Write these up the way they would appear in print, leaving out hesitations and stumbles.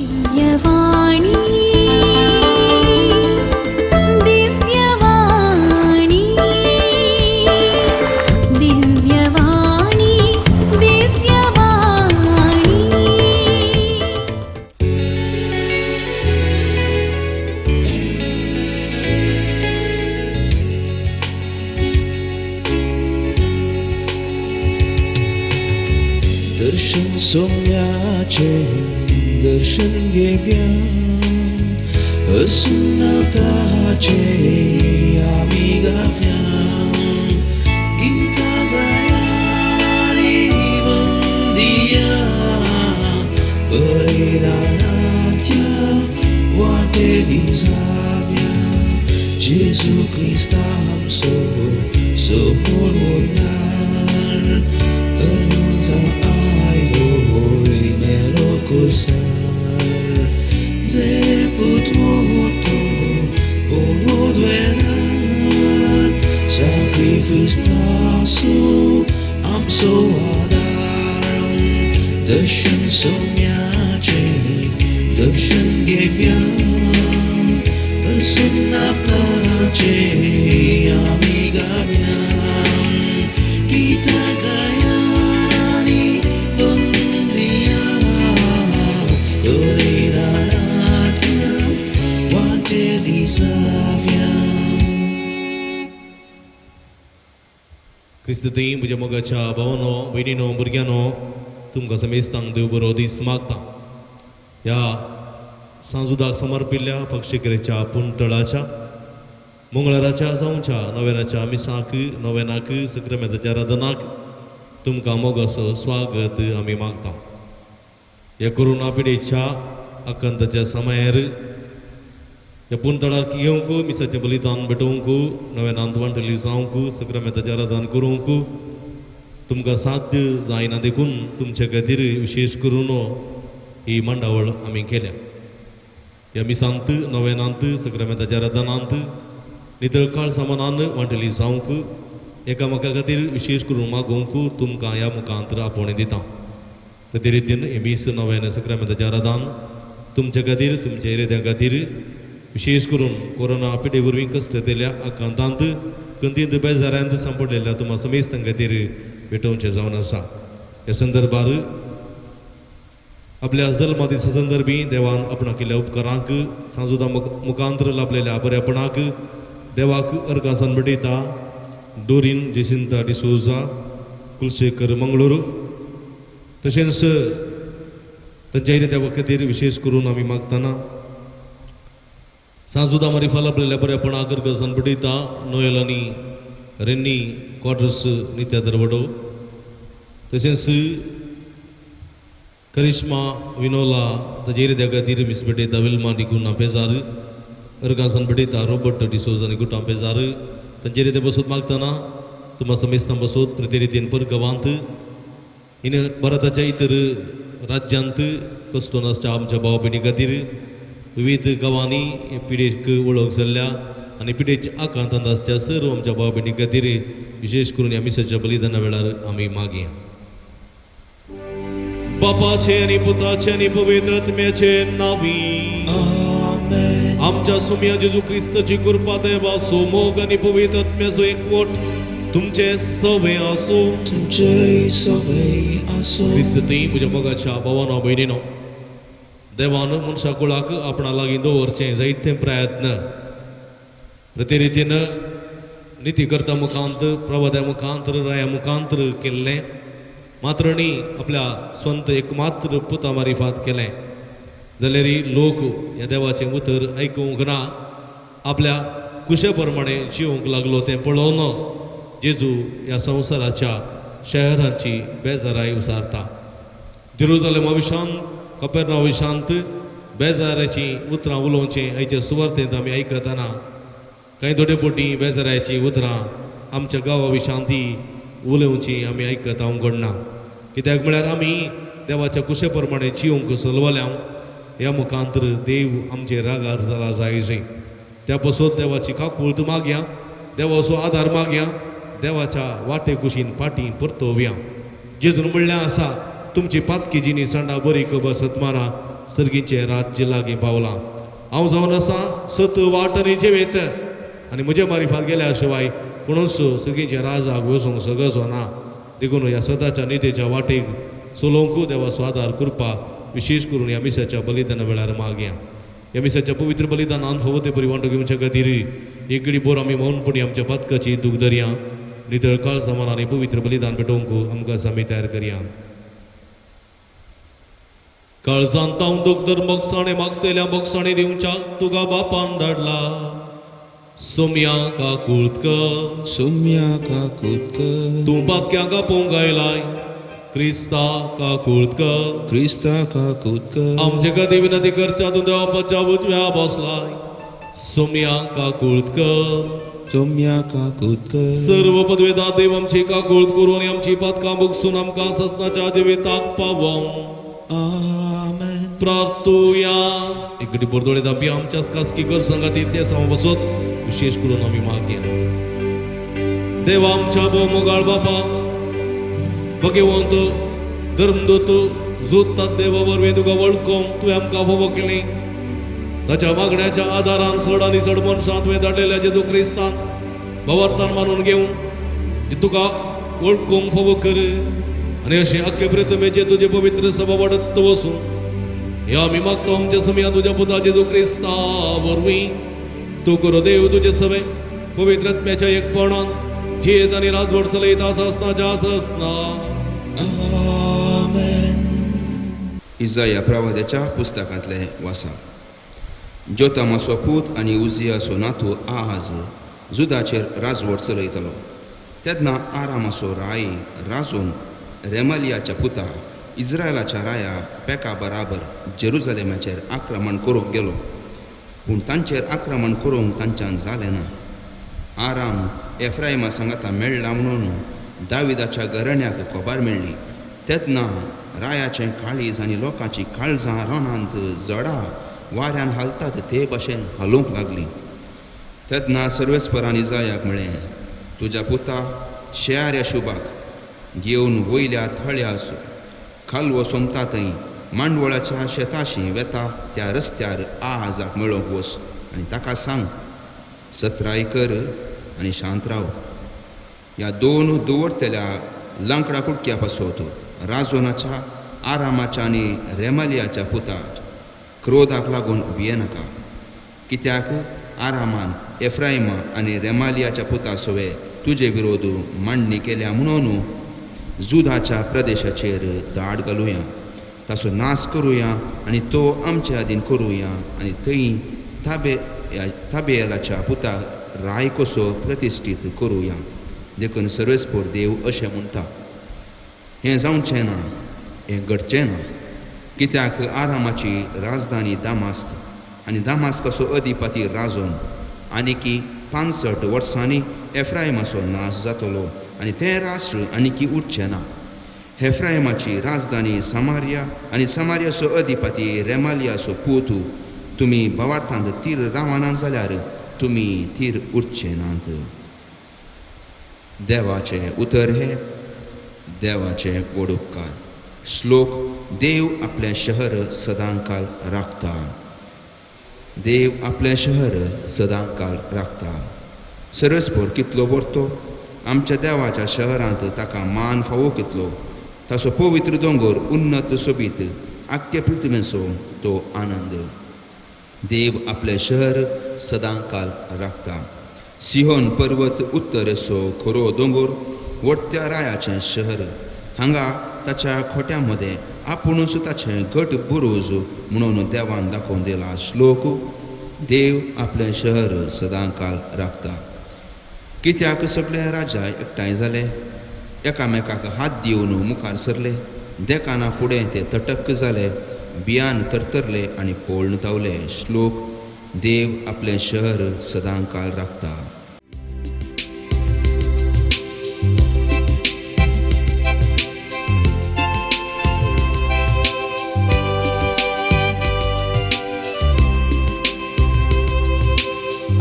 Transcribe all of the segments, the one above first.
दिव्यवाणी दिव्यवाणी दिव्यवाणी दिव्यवाणी। दर्शन सोम्याचे दर्शन घेव्या, असून ताचे आम्ही गाव्या, गीता गाया आणि वंदिया, बलिदानाच्या वाटे दिसाव्या, जेजू क्रिस्ता आमचो सोपोर आयलो मेलो कुसार, deput morto oduenar, sacrifistaso amso adar. दर्शन सोम्याचे दर्शन घेव्या, सुन्नाताचे आम्ही गाव्या, गीता गाया आणि वंदिया, बलिदानाच्या वाटे दिसाव्या। क्रिस्तती म्हज्या मोगाच्या भावानो, भयणीनो, भुरग्यांनो, तुमकां समेस्तांक देव बरो दीस मागता। ह्या सांजुदा समर्पिल्ल्या पक्षिकरेच्या पुंतळाच्या मंगळाराच्या जावच्या नव्यानाच्या मिसाक, नव्यानाक, सक्रमेताच्या आराधनाक तुमकां मोगाचो स्वागत आमी मागता। ह्या कोरोना पिडेच्या आकांताच्या समयार ह्या पुंतळाक येवंक, मिसाचें बलिदान भेटोवंक, नव्यानांत वांटली जावंक, सक्रमेताचें आराधन करूंक तुमकां साध्य जायना देखून तुमचे खातीर विशेश करून ही मांडावळ आमी केल्या। ह्या मिसांत, नव्यानांत, सक्रमेताच्या आराधनांत नितळ काळ सामानान वांटली जावंक एकामेका खातीर विशेश करून मागोवंक तुमकां ह्या मुखांत आपोवणें दिता। ते रितीन हे मीस, नव्यान, सक्रमेताचें आराधन तुमचे खातीर, तुमच्या इरेद्या खातीर, विशेश करून कोरोना पिडे वरवीं कश्ट दिल्या आकांतांत कंतींत बेजारांत सांपडलेल्या तुमकां समेस्तां खातीर भेटोवचें जावन आसा। ह्या संदर्भार आपल्या जल्मा दिसा संदर्भी देवान आपणा केल्ल्या उपकारांक, सांजुदा मुखांतर लाभलेल्या बऱ्यापणाक देवाक अर्गासान भेटयता। डोरीन जेसिंता डिसोजा कुलशेखर मंगळूर, तशेंच तांच्या देवा खातीर विशेश करून आमी मागतना सांजुदा मारिफाल आपलेल्या बऱ्यापणाक अर्गासान भेटयता। नोयल आनी रेन्नी क्वार्टर्स नित्या दरवडो, तशेंच करिश्मा विनोला ताजे देवा खातीर मिस भेटयता। विल्मा डिगुना पेजार अर्गासान भेटयता। रोबर्ट डिसोजा आनी गुटां पेजार तांचेर ते बसोत मागतना तुमा समेस्तां बसोत प्रति रितीन परगवांत इन भारताच्या इतर राज्यांत कश्ट आसच्या आमच्या भाव भयणी खातीर विविध गांवांनी पिडेक वळख जाल्ल्या आनी पिडेच्या आकांतांत आसच्या सर्व आमच्या भाव भयणी खातीर विशेश करून ह्या मिसाच्या बलिदाना वेळार आमी मागया। बापाचे आनी पुताचे आनी पवित्र आत्म्याचे नांवी आमेन। आमच्या सुम्या जेजू क्रिस्ताची कृपा, देवाचो मोग आनी पवित्र आत्म्याचो एकवट तुमचे सवे आसूं। तुमचे सवे आसूं। क्रिस्त म्हज्या मोगाच्या भावानो, भयणीनो, देवान मनशा कुळाक आपणा लागीं दवरचें जायते प्रयत्न प्रतिरितीन निती करता मुखांत, प्रवाद्या मुखांत, राया मुखांत केल्लें, मात्र न्ही आपल्या स्वंत एकमात्र पुता मारिफात केलें जाल्यार लोक ह्या देवाचें उतर आयकूंक ना, आपल्या कुशे प्रमाणे जिवंक लागलो तें पळोवन जेजू ह्या संवसाराच्या शहरांची बेजाराय उसारता। जेरुजालेमा विशांत, कपेर्नांव विशांत बेजाराचीं उतरां उलोवचीं आयच्या सुवार्तेंत आमी आयकतना कांय थोडे फावटी बेजाराचीं उतरां आमच्या गांवा विशांत उलोवचीं आमी आयकता उगडना, कित्याक म्हळ्यार आमी देवाच्या कुशे प्रमाणे जिवंक चलवल्या। ह्या मुखांतर देव आमचे रागार जाला जाय जाय। त्या पासत देवाची काकूळत मागया, देवाचो आदार मागया, देवाच्या वाटे कुशीन फाटीं परतोवया। जेजून म्हणलें आसा, तुमची पातकी जिनी सांडा बरी खबर सतमाना सर्गीचें राज्य लागीं पावलां. हांव जावन आसा सत वाट आनी जिवीत आनी म्हज्या मारिफात गेल्या शिवाय कोणूच सर्गीच्या राजाक वचूंक सगळो ना. देखून ह्या सदाच्या नितेच्या वाटेक चलोवंक देवाचो आदार कृपा विशेश करून ह्या मिसाच्या बलिदाना वेळार मागया. ह्या मिसाच्या पवित्र बलिदानान फावो ते परी वांटो घेवच्या खातीर एक घडी बोर आमी मौनपणी आमच्या पातकाची दूख धरया. नितळ काळजां मनान पवित्र बलिदान पेटोवंक आमकां आमी तयार करया. काळजांत तावन दूख धर मोगसाणे मागतल्या मोगसाणे दिवच्याक तुका बापान धाडला. सोम्या काकूळत कर, सोम्या काकूत कर, तूं पातक्यांक आपोवंक आयलाय क्रिस्ता काकूळत कर, क्रिस्ता काकूत कर, आमचे खातीर विनंती करच्या तूं देवाच्या उजव्या बसलाय. सोम्या काकूळत कर, सोम्या काकूत कर, सर्व पदवेदा देव आमची काकूळत करून आनी आमची पातकां भोगसून आमकां ससनाच्या जिविताक पावोवं. आमेन. प्रार्थुया. एक घडी बोरदोळे दाबी आमच्याच खासगी घर संगाती ते साव बसत विशेष करून आमी मागया. देवा आमच्या भोव मोगाळ बापा, भगवंत धर्मदूत जोडतात देवा वरवीं तुका वळखूंक तुवें आमकां फावो केली. ताच्या मागण्याच्या आदारान चड आनी चड मनशां तुवें धाडलेल्या जेजू क्रिस्तान भवार्थान मानून घेवन तुका वळखूंक फावो कर आनी अशें अख्खे प्रतिमेचे तुजे पवित्र सभा वाडत वसूं ह्या आमी मागता आमच्या समया तुज्या पुता जेजू क्रिस्ता वरवीं. तूं करो देव तुजे सवे पवित्र आत्म्याच्या एकपणान जियेत आनी राजवट चलयता ससनाच्या ससना. आमेन. इजाया प्रवाद्याच्या पुस्तकांतलें वासा. जोतामाचो पूत आनी उजियाचो नातू आहाज जुदाचेर राजवट चलयतलो तेन्ना आरामाचो राय राजून रेमालियाच्या पुता इस्रायलाच्या राया पेका बराबर जेरुजलेमाचेर आक्रमण करूंक गेलो, पूण तांचेर आक्रमण करूंक तांच्यान जालें ना. आराम एफ्रायमा सांगाता मेळ्ळा म्हणून दाविदाच्या घराण्याक खबर मेळ्ळी. तेन्ना रायाचें काळीज आनी लोकांची काळजां रानांत जडा वाऱ्यान हालतात ते भशेन हालूंक लागली. तेन्ना सर्वेस्परान इजायाक म्हळें, तुज्या पुता शेयार यशुबाक घेवन वयल्या थळ्या खालवो सोमता थंय मांडवळाच्या शेताशी वेता त्या रस्त्यार आहाजाक मेळोवंक वच आनी ताका सांग, सत्राय कर आनी शांत राव. ह्या दोन दवरतल्या लांकडा कुडक्या पासत राजोनाच्या आरामाच्या आनी रेमालियाच्या पुताक क्रोधाक लागून भियेनाका, कित्याक आरामान एफ्रायमा आनी रेमालियाच्या पुता सवे तुजे विरोध मांडणी केल्या म्हणून जुदाच्या प्रदेशाचेर दाड घालुया, ताचो नाश करुया आनी तो आमचे आदीन करुया आनी थंय ताबेलाच्या पुता राय कसो प्रतिश्ठीत करुया. देखून सर्वेस्पोर देव अशें म्हणटा, हें जावचें ना, हें घडचें ना, कित्याक आरामाची राजधानी दामास्क आनी दामास्काचो अधिपती राजोन आनीकी 65 वर्सांनी एफ्रायमाचो नाश जातलो आनी तें राष्ट्र आनीकी उरचें ना. एफ्रायमाची राजधानी समारिया आनी समारियाचो अधिपती रेमालियाचो पूत तुमी भावार्थांत तीर रावना जाल्यार तुमी तीर उरचे नात. देवाचें उतर हें देवाचें व्हड उपकार. श्लोक. देव आपलें शहर सदांकाल राखता. देव आपलें शहर सदांकाल राखता. सर्वेस्पोर कितलो व्हरतो आमच्या देवाच्या शहरांत ताका मान फावो कितलो. ताचो पवित्र दोंगर उन्नत सोबीत आख्खे पृथ्वीचो तो आनंद. देव आपलें शहर सदांकाल राखता. सिहोन पर्वत उत्तरेचो खरो दोंगर वडत्या रायाचें शहर हांगा ताच्या खोट्या मदें आपुणूच ताचें घट बुरूज म्हणून देवान दाखोवन दिला. श्लोक. देव आपलें शहर सदांकाल राखता. कित्याक सगळे राजा एकठांय जाले, एकामेकाक हात दिवन मुखार सरले, देखाना फुडें ते तटक जाले, बियान तरतरले आनी पोळण धांवले. श्लोक. देव आपलें शहर सदांकाल राखता.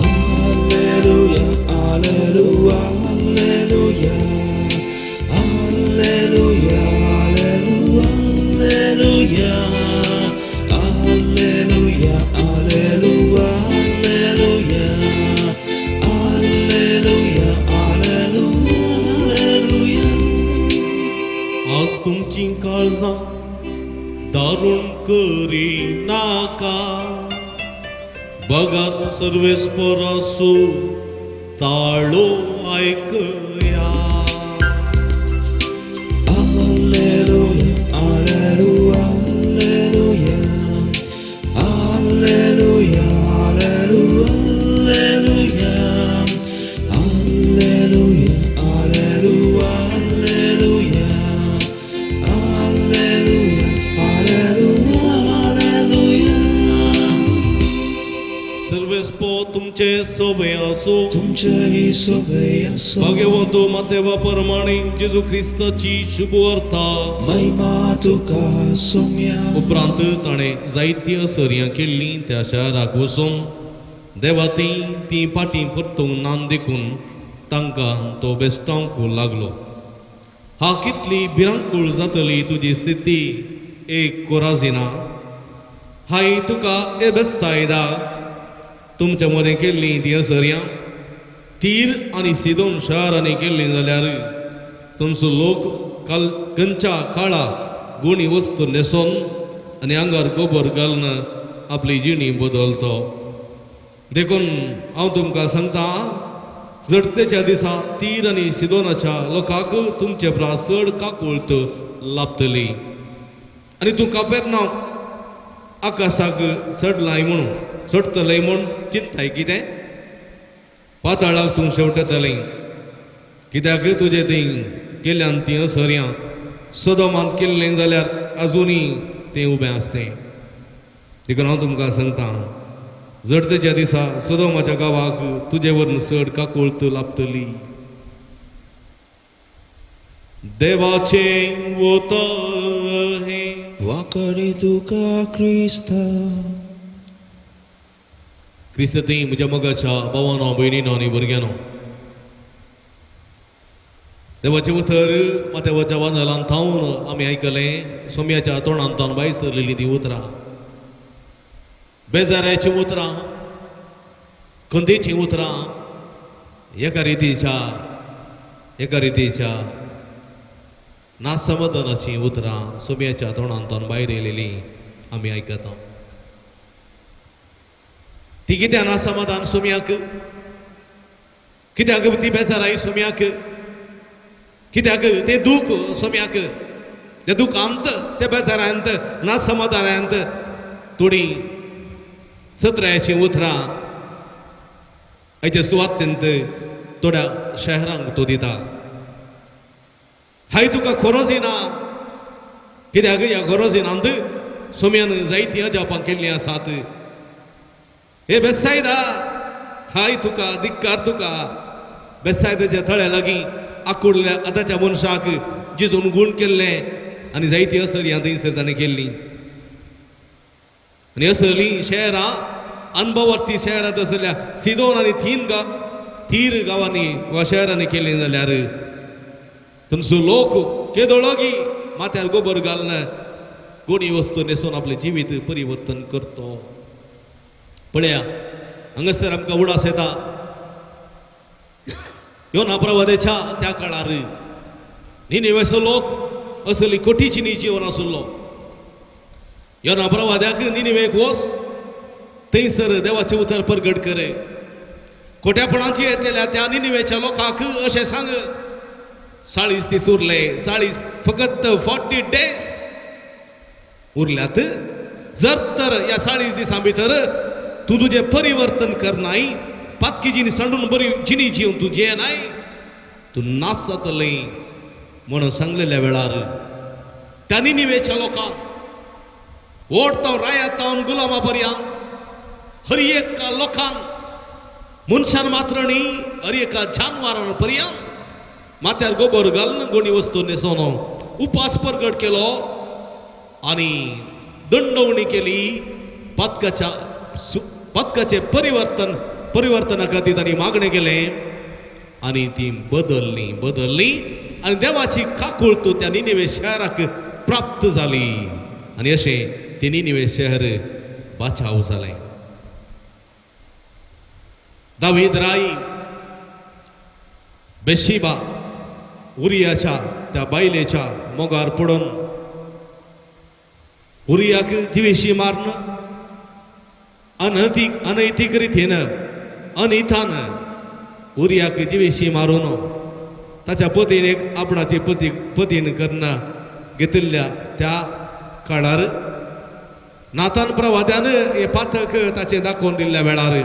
Alleluia, alleluia, alleluia, alleluia, alleluia, alleluia, Alleluia, Alleluia, Alleluia, Alleluia, Alleluia. आज तुमची काळजां दारुण करी नाका, बगर सर्वेस्परासो ताळो आयकया. Alleluia, Alleluia, Alleluia, Alleluia, Alleluia, Alleluia, Alleluia, Alleluia, Alleluia, Alleluia, Alleluia. सर्वेस्पो तुमचे सोबे आसो. तुमच्याही सोबे असो. भाग्यवंतो मातेवा परमाणे जेजू ख्रिस्ताची शुभ अर्था. महिमा तुका सोम्या. उपरांत ताणें जायतीं असर्यां केल्लीं त्या शाराक वचून देवा ती तीं पाटीं परतूंक नान देखून तांकां तो बेस्टावंक लागलो. हा कितली भिरांकूळ जातली तुजी स्थिती एक कोराजिना, हाय तुका ए बेसायदा, तुमच्या मदें केल्लीं तीं असर्यां तीर आनी सिदोन शारांनी केल्लीं जाल्यार तुमचो लोक काल खंयच्या काळा गुणी वस्तू न्हेसोन आनी आंगार गोबर घालून आपली जिणी बदलतो. देखून हांव तुमकां सांगता, झडतेच्या दिसा तीर आनी सिदोनाच्या लोकांक तुमचे प्रास चड काकुळट लाबतली. आनी तूं कापेरनांव आकाशाक चडलाय म्हणून चडटलें म्हूण चिंताय कितें, पाताळाक तूं शेवटतलें. कित्याक तुजें थंय केल्यान तीं असर्यां सदोमान केल्लें जाल्यार आजुनूय तें उबें आसतें. देखून हांव तुमकां सांगता, जडतेच्या दिसा सदोमाच्या गांवाक तुजे वरून चड काकुळट लाबतली. देवाचें उतर हें. वांकडी तुका क्रिस्ता. क्रिस्ती म्हज्या मोगाच्या भावानो, भयणीनो आनी भुरग्यांनो, देवाचें उतर माथ्याच्या वादळान थावन आमी आयकलें. सोम्याच्या तोंडान तावन भायर सरलेलीं तीं उतरां, बेजाराचीं उतरां, खंदेचीं उतरां, एका रितीच्या नासमाधानाचीं उतरां सोम्याच्या तोंडान तावन भायर येयलेलीं आमी आयकता. ती कित्याक नासमाधान सोम्याक, कित्याक ती बेजाराय सोम्याक, कित्याक ते दूख सोम्याक, ते दुखांत, ते बेजारांत, नासमाधानांत थोडी सत्रायाचीं उतरां आयच्या सुवातेंत थोड्या शहरांक तो दिता. हाय तुका खोरोजिना, कित्याक ह्या खोरोजिनांत सोम्यान जायतीं अजापां केल्लीं आसात. हे बेसायदा, हाय तुका, धिक्कार तुका. बेसायदाच्या थळ्या लागीं आकुडल्या आतांच्या मनशाक जेजून गूण केल्लें आनी जायतीं असली थंयसर ताणें केल्लीं. आनी असलीं शहरां अनभवर्ती शहरांत आसल्या सिदोन आनी थीन गा थीर गांवांनी वा शहरांनी केल्लीं जाल्यार तुमचो लोक केदोळोगी माथ्यार गोबर घालून गोणी वस्तू न्हेसून आपलें जिवीत परिवर्तन करतो. पळया, हांगासर आमकां उडास येता, योना प्रवादेच्या त्या काळार निनिवेचो लोक असली कोटीची जीवन आसलो. योना प्रवाद्याक निनिवेक वच, थंयसर देवाचें उतर परगट करे, खोट्यापणाची येतल्या त्या निनिवेच्या लोकांक अशें सांग, 40 दीस उरले, 40, फकत 40 डेज उरल्यात. जर तर ह्या 40 दिसां भितर तूं तुजें परिवर्तन करनाय, पातकी जिणी सांडून बरी जिणी जिवन तूं जियेनाय, तूं नास जातलें म्हणून सांगलेल्या वेळार त्या निनिवेच्या लोकांक व्हड तावन रायात तावन गुलामा पर्यंत हर एका लोकांक, मनशान मात्र न्ही, हर एका जानवरान पर्यंत माथ्यार गोबर घालून गोणी वस्तू न्हेसोन उपास परगट केलो आनी दंडवणी केली. पातकाचें परिवर्तना खातीर तांणी मागणें केलें आनी ती बदलली बदलली आनी देवाची काकुळट त्या निनिवे शहराक प्राप्त जाली आनी अशें ते निनिवे शहर बाचाव जालें. दावीद राय बेशिबा उरियाच्या त्या बायलेच्या मोगार पडून उरियाक जिवेशी मारून अनैतीक रितीन अनितान उरियाक जिवेशी मारून ताच्या पतीन एक आपणाची पतीन करून घेतिल्ल्या त्या काळार नातान प्रवाद्यान हे पातक ताचें दाखोवन दिल्ल्या वेळार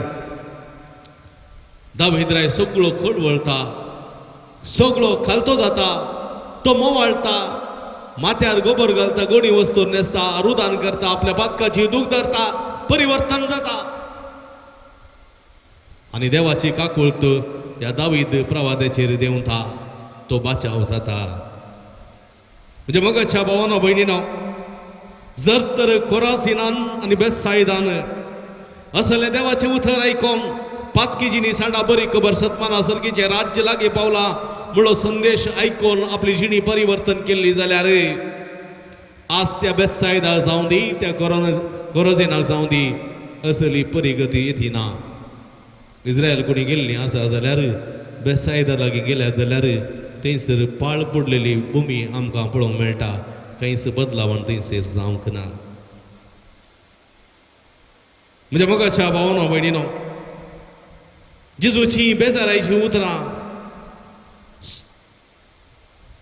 दावीद राय सगळो कळवळता, सगळो खालतो जाता, तो मोवाळटा, माथ्यार गोबर घालता, गोडी वस्तू न्हेसता, रुदान करता, आपल्या पातकाची दूख धरता, परिवर्तन जाता आनी देवाची काकुळत ह्या दावीद प्रवाद्याचेर देंवता, तो बाचाव जाता. म्हणजे मगाच्या भावानो भयणीनो, जर तर कोरासिनान आनी बेसायदान असले देवाचें उतर आयकोन पातकी जिणी सांडा बरी खबर सतमाना सर्गीचें राज्य लागीं पावलां म्हणलो संदेश आयकोन आपली जिणी परिवर्तन केल्ली जाल्यार आज त्या बेसायदा जावं दी, त्या कोरोजिनाक जावं दी, असली परिगती येती ना. इस्रायल कोणी गेल्ली आसा जाल्यार बेसायदा लागीं गेल्या जाल्यार थंयसर पाळ पडलेली भुमी आमकां पळोवंक मेळटा, कांयच बदलावण थंयसर जावंक ना. म्हणजे मोगाच्या भावानो भयणीनो, जेजूची बेजारायची उतरां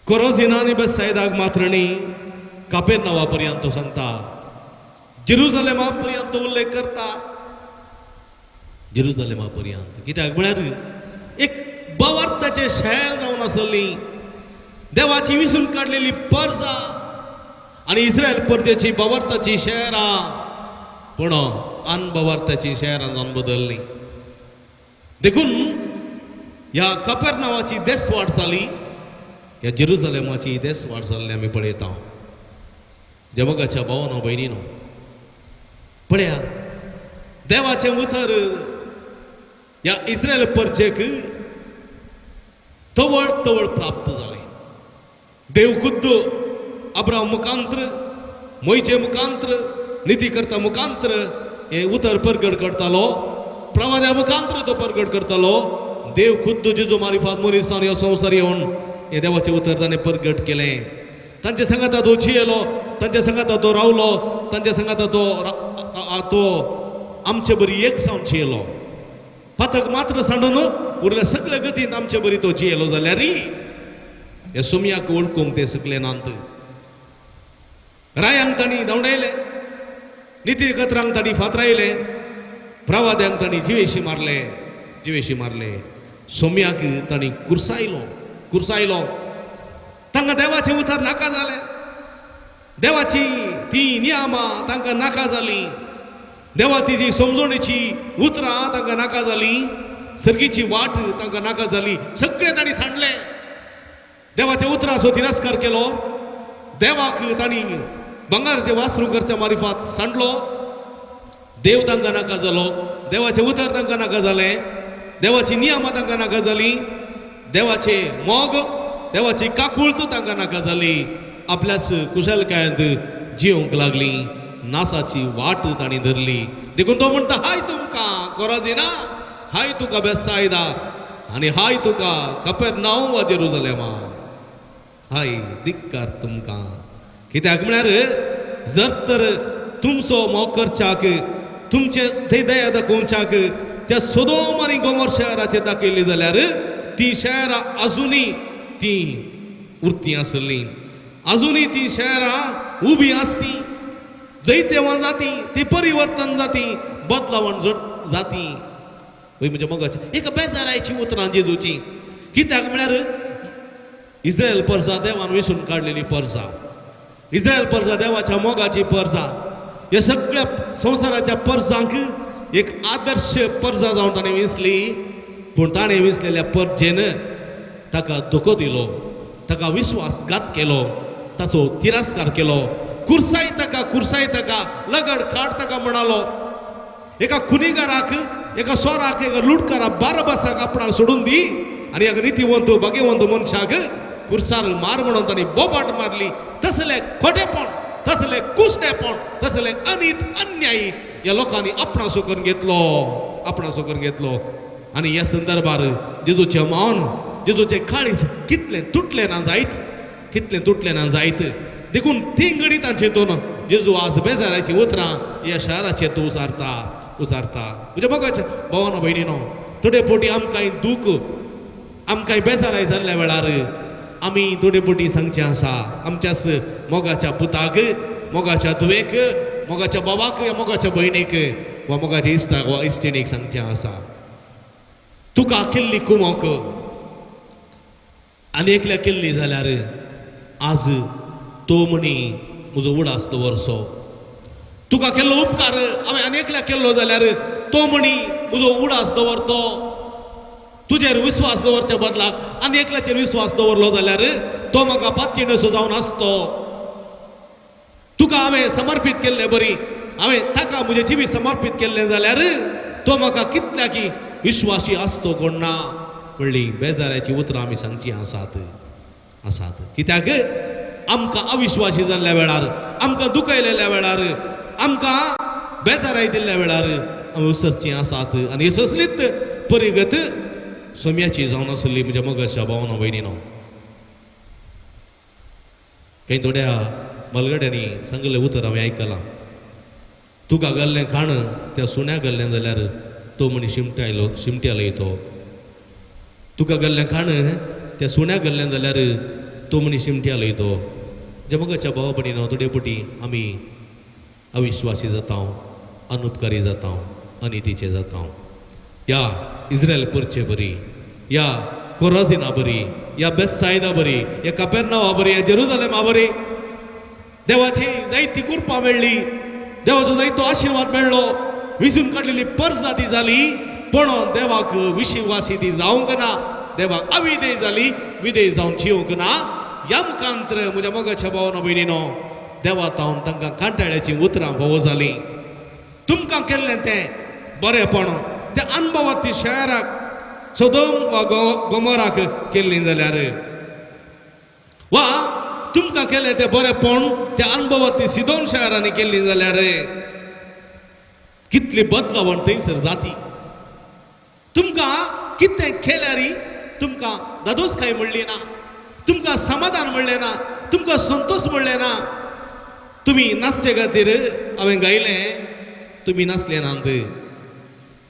कोरोजिना आनी बेसायदाक मात्र न्ही, कापेरनावा पर्यंत तो सांगता, जेरुजलेमा पर्यंत तो उल्लेख करता, जेरुजलेमा पर्यंत. कित्याक म्हळ्यार एक बवार्थाचें शहर जावन आसली, देवाची विसून काडलेली परजा आनी इस्रायल परतेची बवार्थाची शहरां पूण अनबवार्थाची शहरां जावन बदलली. देखून ह्या कपेरनावाची देसवाड जाली, ह्या जेरुजलेमाची देसवाड जाल्ली आमी पळयता. जमगाच्या भावानो भयणीनो, पळया देवाचें उतर ह्या इस्रायल परजेक तवळ तवळ प्राप्त जालें. देव खुद्द अब्राम मुखांत्र, मोयचे मुखांत्र, नितीकर्ता मुखांत्र हें उतर परगट करतालो, प्रवाद्या मुखांत्र तो परगट करतालो. देव खुद्द जेजू मारिफात मनीसान ह्या संवसार येवन हें देवाचें उतर ताणें परगट केलें. तांचे सांगाता तो जियेलो, तांच्या सांगाता तो रावलो, तांच्या सांगाता तो तो आमचे बरी एक जावन जियेलो. पातक मात्र सांडून उरल्या सगळ्या गतीन आमचे बरी तो जियेलो जाल्यार ह्या सुमयाक वळखूंक ते सगळे नात. रायांक तांणी धांवडायले, निती कत्रांक तांणी फातरायले, प्रवाद्यांक तांणी जिवेशी मारले, जिवेशी मारले, सोम्याक तांणी कुर्सायलो, कुर्सायलो. तांकां देवाचें उतर नाका जालें, देवाची ती नियमां तांकां नाका जालीं, देवाची जी समजवणेची उतरां तांकां नाका जालीं, सर्गीची वाट तांकां नाका जाली, सगळें तांणी सांडलें. देवाच्या उतराचो तिरस्कार केलो, देवाक तांणी बंगाराचे वासरू करच्या मारिफात सांडलो. देव तांकां नाका जालो, देवाचें उतर तांकां नाका जालें, देवाची नियमां तांकां नाका जालीं, देवाचे मोग, देवाची काकुळत तांकां नाका जाली. आपल्याच कुशलकायेंत जिवंक लागली, नासाची वाट तांणी धरली. देखून तो म्हणटा, हाय तुमकां कोराजिना, हाय तुका बेसायदा आनी हाय तुका कपेरनांव वा जेरुजलेमा, हाय धिक्कार तुमकां. कित्याक म्हळ्यार जर तर तुमचो मोग करच्याक, तुमचे थंय दया दाखोवच्याक त्या सोदोम आनी गोमोर शहराचेर दाखयल्ली जाल्यार ती शहरां आजुनूय ती उरती आसली, आजुनूय ती शहरां उबी आसती, जैतेवां जाती, ती परिवर्तन जाती, बदलावण जाती. म्हणजे मोगाची एक बेजारायची उतरां जेजूची. कित्याक म्हळ्यार इस्रायल परजा देवान विसून काडलेली परजा, इस्रायल परजा देवाच्या मोगाची परजा, ह्या सगळ्या संवसाराच्या परजांक एक आदर्श परजा जावन ताणें विसली. पूण ताणें विसलेल्या परजेन ताका धोको दिलो, ताका विश्वासघात केलो, ताचो तिरस्कार केलो, कुर्साय ताका, कुर्साय ताका, लगड काड ताका म्हणालो. एका खुनीगाराक, एका सोराक, एका लुटकाराक, बाराबासाक आपणाक सोडून दी आनी एका नितीवंत भाग्यवंत मनशाक कुर्सार मार म्हणून तांणी बोबाट मारली. तसले खोटेपण, तसले कुसडेपण, तसले अनीत अन्यायी ह्या लोकांनी आपणासो करून घेतलो, आपणासो करून घेतलो. आनी ह्या संदर्भार जेजूचें मौन, जेजूचें काळीज कितलें तुटलें ना जायत, कितलें तुटलें ना जायत. देखून ती घडी तांचे दोन जेजू आज बेजाराचीं उतरां ह्या शाराचेर तूं उसारता, उसारता. म्हज्या मोगाच्या भावानो भयणीनो, थोडे फावटी आमकां दूख, आमकां बेजाराय जाल्ल्या वेळार आमी थोडे फावटी सांगचें आसा आमच्याच मोगाच्या पुताक, मोगाच्या धुवेक, मोगाच्या बाबाक या मोगाच्या भयणीक वा मोगाच्या इश्टाक वा इश्टिणीक सांगचें आसा, तुका केल्ली कुमोक आनी एकल्या केल्ली जाल्यार आज तो म्हणी म्हजो उडास दवरचो. तुका केल्लो उपकार हांवें आनी एकल्या केल्लो जाल्यार तो म्हणी म्हजो उडास दवरतो. तुजेर विस्वास दवरच्या बदलाक आनी एकल्याचेर विस्वास दवरलो जाल्यार तो म्हाका पातयेणसो जावन आसतो. तुका हांवें समर्पीत केल्ले बरी, हांवें ताका म्हजें जिवीत समर्पीत केल्लें जाल्यार तो म्हाका कितल्याकी विश्वासी आसतो कोण ना म्हणली बेजाराची उतरां आमी सांगची आसात, आसात. कित्याक आमकां अविश्वासी जाल्ल्या वेळार, आमकां दुखयलेल्या वेळार, आमकां बेजाराय दिल्ल्या वेळार आमी उसरचीं आसात. आनी ससलीत परिगत सोम्याची जावन आसली म्हज्या मोगाच्या भावना भयणीनो. कांय थोड्या मलगड्यांनी सांगिल्लें उतर हांवें आयकलां, तुका घाल्लें खाण त्या सुण्या घाल्लें जाल्यार तो मनीस शिमट्यायलो, शिमट्यालो तो. तुका घाल्लें खाण त्या सुण्या घाल्लें जाल्यार तो मनीस शिमट्यालो तो. ज्या मोगाच्या भावा भयणीनो, थोडे फावटी आमी अविश्वासी जाता, अनुपकारी जाता, अनितीचे जाता. ह्या इस्रायल परचे बरी, ह्या कोराजिना बरी, ह्या बेसायदा बरी, ह्या कपेरनावा बरी, ह्या जेरुजलेमा बरी देवाची जायती कृपा मेळ्ळी, देवाचो जायतो आशिर्वाद मेळ्ळो, विसून काडलेली परजाती जाली, पण देवाक विश्वासी ती जावंक ना, देवाक अविधेय जाली, विधेय जावन जिवंक ना. ह्या मुखांतर म्हज्या मोगाच्या भावानो भयणीनो, देवा तावन तांकां कांटाळ्याचीं उतरां फावो जालीं. तुमकां केल्लें तें बरेंपण त्या अणभवात ती शहराक सोदोम वा गोमोराक केल्लीं जाल्यार, वा तुमकां केलें तें बरेंपण त्या अणभवात ती सिदोन शहरांनी केल्लीं जाल्यार कितली बदलावण थंयसर जाती. तुमकां कितें केल्यार तुमकां दादोसकाय म्हणली ना, तुमकां समाधान म्हणलें ना, तुमकां संतोश म्हणलें ना. तुमी नाचचे खातीर हांवें गायलें, तुमी नाचले नात.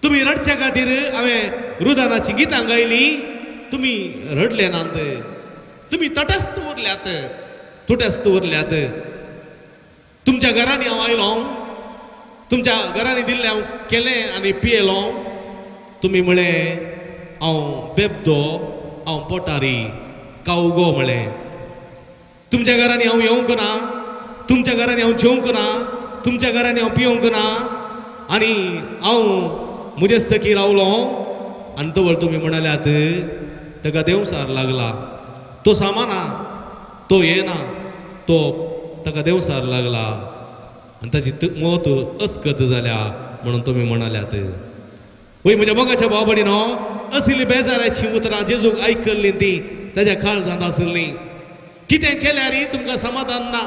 तुमी रडच्या खातीर हांवें रुदानाचीं गितां गायलीं, तुमी रडले नात. तुमी तटस्थ उरल्यात, तुटस्थ उरल्यात. तुमच्या घरांनी हांव आयलो, तुमच्या घरांनी दिल्लें हांव केलें आनी पियेलो. तुमी म्हळें हांव बेबदो, हांव पोटारी, कावगो म्हळें. तुमच्या घरांनी हांव येवंक ना, तुमच्या घरांनी हांव जेवंक ना, तुमच्या घरांनी हांव पिवंक ना, आनी हांव मुजेस्तकी रावलो. आनी तवळ तुमी म्हणाल्यात ताका देंवसार लागला, तो सामाना, तो येना, तो ताका देंवसार लागला आनी ताची मौत अस्कत जाल्या म्हणून तुमी म्हणाल्यात. वय म्हज्या मोगाच्या भाव भयणीनो, असली बेजाराची उतरां जेजूक आयकल्लीं ती ताज्या काळजांत आसलीं. कितें केल्यार तुमकां समाधान ना,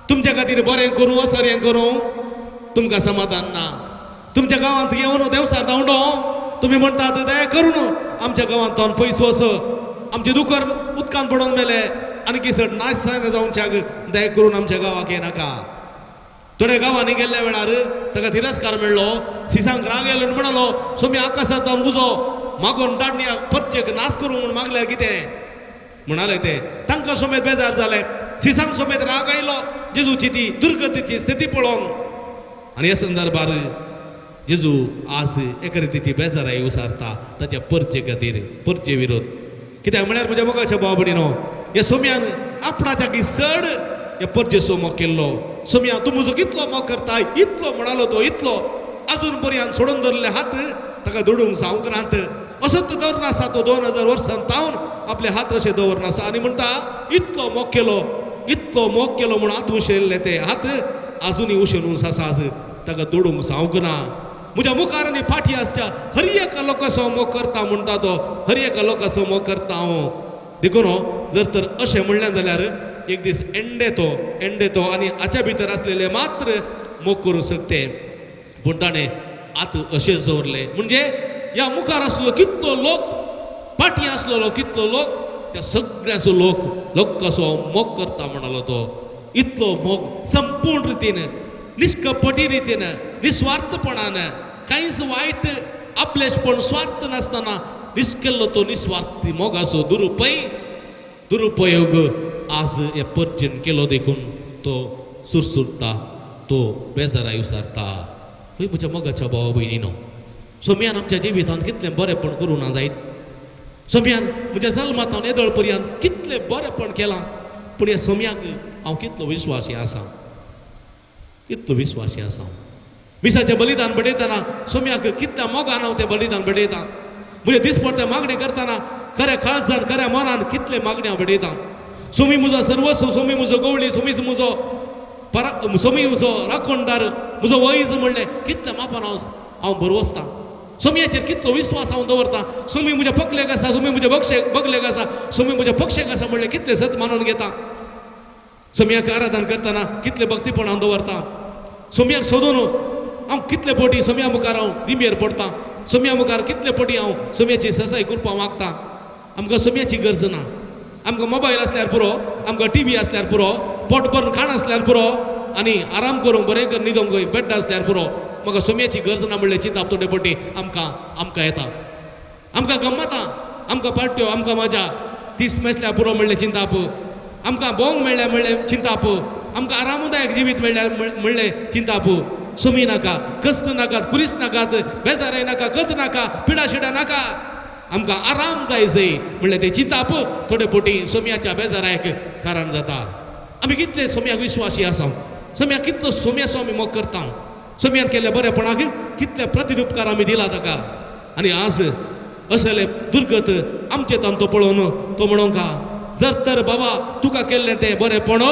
तुमच्या खातीर बरें करूं असरें करूं तुमकां समाधान ना. तुमच्या गांवांत येवन देवसार धांवडो, तुमी म्हणटात दया करून आमच्या गांवांत तावन पयस वच, आमचे दुकर उदकान पडोवन मेले आनी किसट नाश जायना जावच्याक दया करून आमच्या गांवाक येनाका. थोड्या गांवांनी गेल्ल्या वेळार ताका तिरस्कार मेळ्ळो, सिसांक राग येयलो म्हणलो सोमी आकाशांत उजो मागून दाडण्या परचेक नाश करूं म्हूण मागल्यार कितें म्हणाले ते. तांकां समेत बेजार जालें, सिसांक समेत राग आयलो जेजूची ती दुर्गतीची स्थिती पळोवन. आनी ह्या संदर्भार जेजू आज एका रितीची बेजाराय उसारता ताच्या परचे खातीर, परचे विरोध. कित्याक म्हळ्यार म्हज्या मोगाच्या भाव भयणीनो, ह्या सोम्यान आपणाच्या चड ह्या परजेचो मोग केल्लो. सोम्या तूं म्हजो कितलो मोग करता, इतलो म्हणालो तो, इतलो अजून पर्यंत सोडून धरले हात ताका दोडूंक जावंक नात. असोच दवरना आसा तो 2000 वर्सां तावन आपले हात अशे दवरना आसा आनी म्हणटा इतलो मोग केलो, इतलो मोग केलो म्हूण हात उशेल्ले ते हात आजुनूय उशेनूच आसा, आज ताका दोडूंक जावंक ना. म्हज्या मुखार आनी फाटी आसच्या हर एका लोकांचो मोग करता म्हणटा तो, हर एका लोकांचो मोग करता हांव. देखून जर तर अशें म्हणलें जाल्यार एक दीस एंडे तो, एंडे तो आनी हाच्या भितर आसलेले मात्र मोग करूंक शकते. पूण ताणें आतां अशेंच दवरलें. म्हणजे ह्या मुखार आसलो कितलो लोक, पाटी आसलेलो कितलो लोक, त्या सगळ्याचो लोक लोकांचो मोग करता म्हणालो तो. इतलो मोग संपूर्ण रितीन, निष्कपटी रितीन, निस्वार्थपणान, कांयच वायट आपलेशपण स्वार्थ नासतना निस्केल्लो तो निस्वार्थी मोगाचो दुरुपयोग आज हे परजेन केलो देखून तो सुरसुरता, तो बेजाराय विसारता. हय म्हज्या मोगाच्या भावा भयणीनो, सोम्यान आमच्या जिवितांत कितलें बरेंपण करूं ना जायत, सोम्यान म्हज्या जल्मांत येदोळ पर्यंत कितलें बरेंपण केलां, पूण ह्या सोम्याक हांव कितलो विश्वासी आसा, कितलो विश्वासी आसा. मिसाचें बलिदान बडयतना सोम्याक कितल्या मोगान हांव तें बलिदान बडयता. म्हजे दिसपडते मागणी करतना खऱ्या काळजान खऱ्या मनान कितले मागणी हांव बडयता. सोमी म्हजो सर्वस्व, सोमी म्हजो गवळी, सोमीच म्हजो सोमी म्हजो राखणदार, म्हजो वैज म्हणलें कितल्या मापान हांव बरवसता. सोम्याचेर कितलो विश्वास हांव दवरता. सोमी म्हज्या पकलेक आसा, सोमी म्हज्या बगलेक आसा, सोमी म्हज्या पक्षेक आसा म्हणलें कितलें सत मानून घेता. सोम्याक आराधन करतना कितलें भक्तीपण हांव दवरता. सोम्याक सोदून हांव कितले पटी सोम्या मुखार हांव दिंबेर पडटा. सोम्या मुखार कितले पटी हांव सोम्याची ससाय करपाक मागता. आमकां सोम्याची गरज ना. आमकां मोबायल आसल्यार पुरो, आमकां टीव्ही आसल्यार पुरो, पोट भरून खाण आसल्यार पुरो, आनी आराम करूंक बरें कर न्हिदोंक बेड आसल्यार पुरो. म्हाका सोम्याची गरज ना म्हणलें चिंताप थोडे पटी आमकां आमकां येता. आमकां गम्मता, आमकां पार्ट्यो, आमकां मजा तीस मेसल्यार पुरो म्हणलें चिंताप. आमकां भोंवंक मेळ्ळ्यार म्हणलें चिंताप. आमकां आरामदायक जिवीत मेळ्ळ्यार म्हणलें चिंताप. सोमी नाका, कश्ट नाकात, कुरीस नाकात, बेजाराय नाका, कत नाका, पिडा शिडा नाका, आमकां आराम जाय जय म्हणलें तें चिंताप थोडे पटी सोम्याच्या बेजारायक कारण जाता. आमी कितले सोम्याक विश्वासी आसा, सोम्याक कितलो सोम्याचो आमी मोग करता. सोम्यान केल्ल्या बरेपणाक कितले प्रतिरुपकार आमी दिला ताका. आनी आज असले दुर्गत आमचे तांतो पळोवन तो म्हणोंक जर तर बाबा तुका केल्लें तें बरेंपण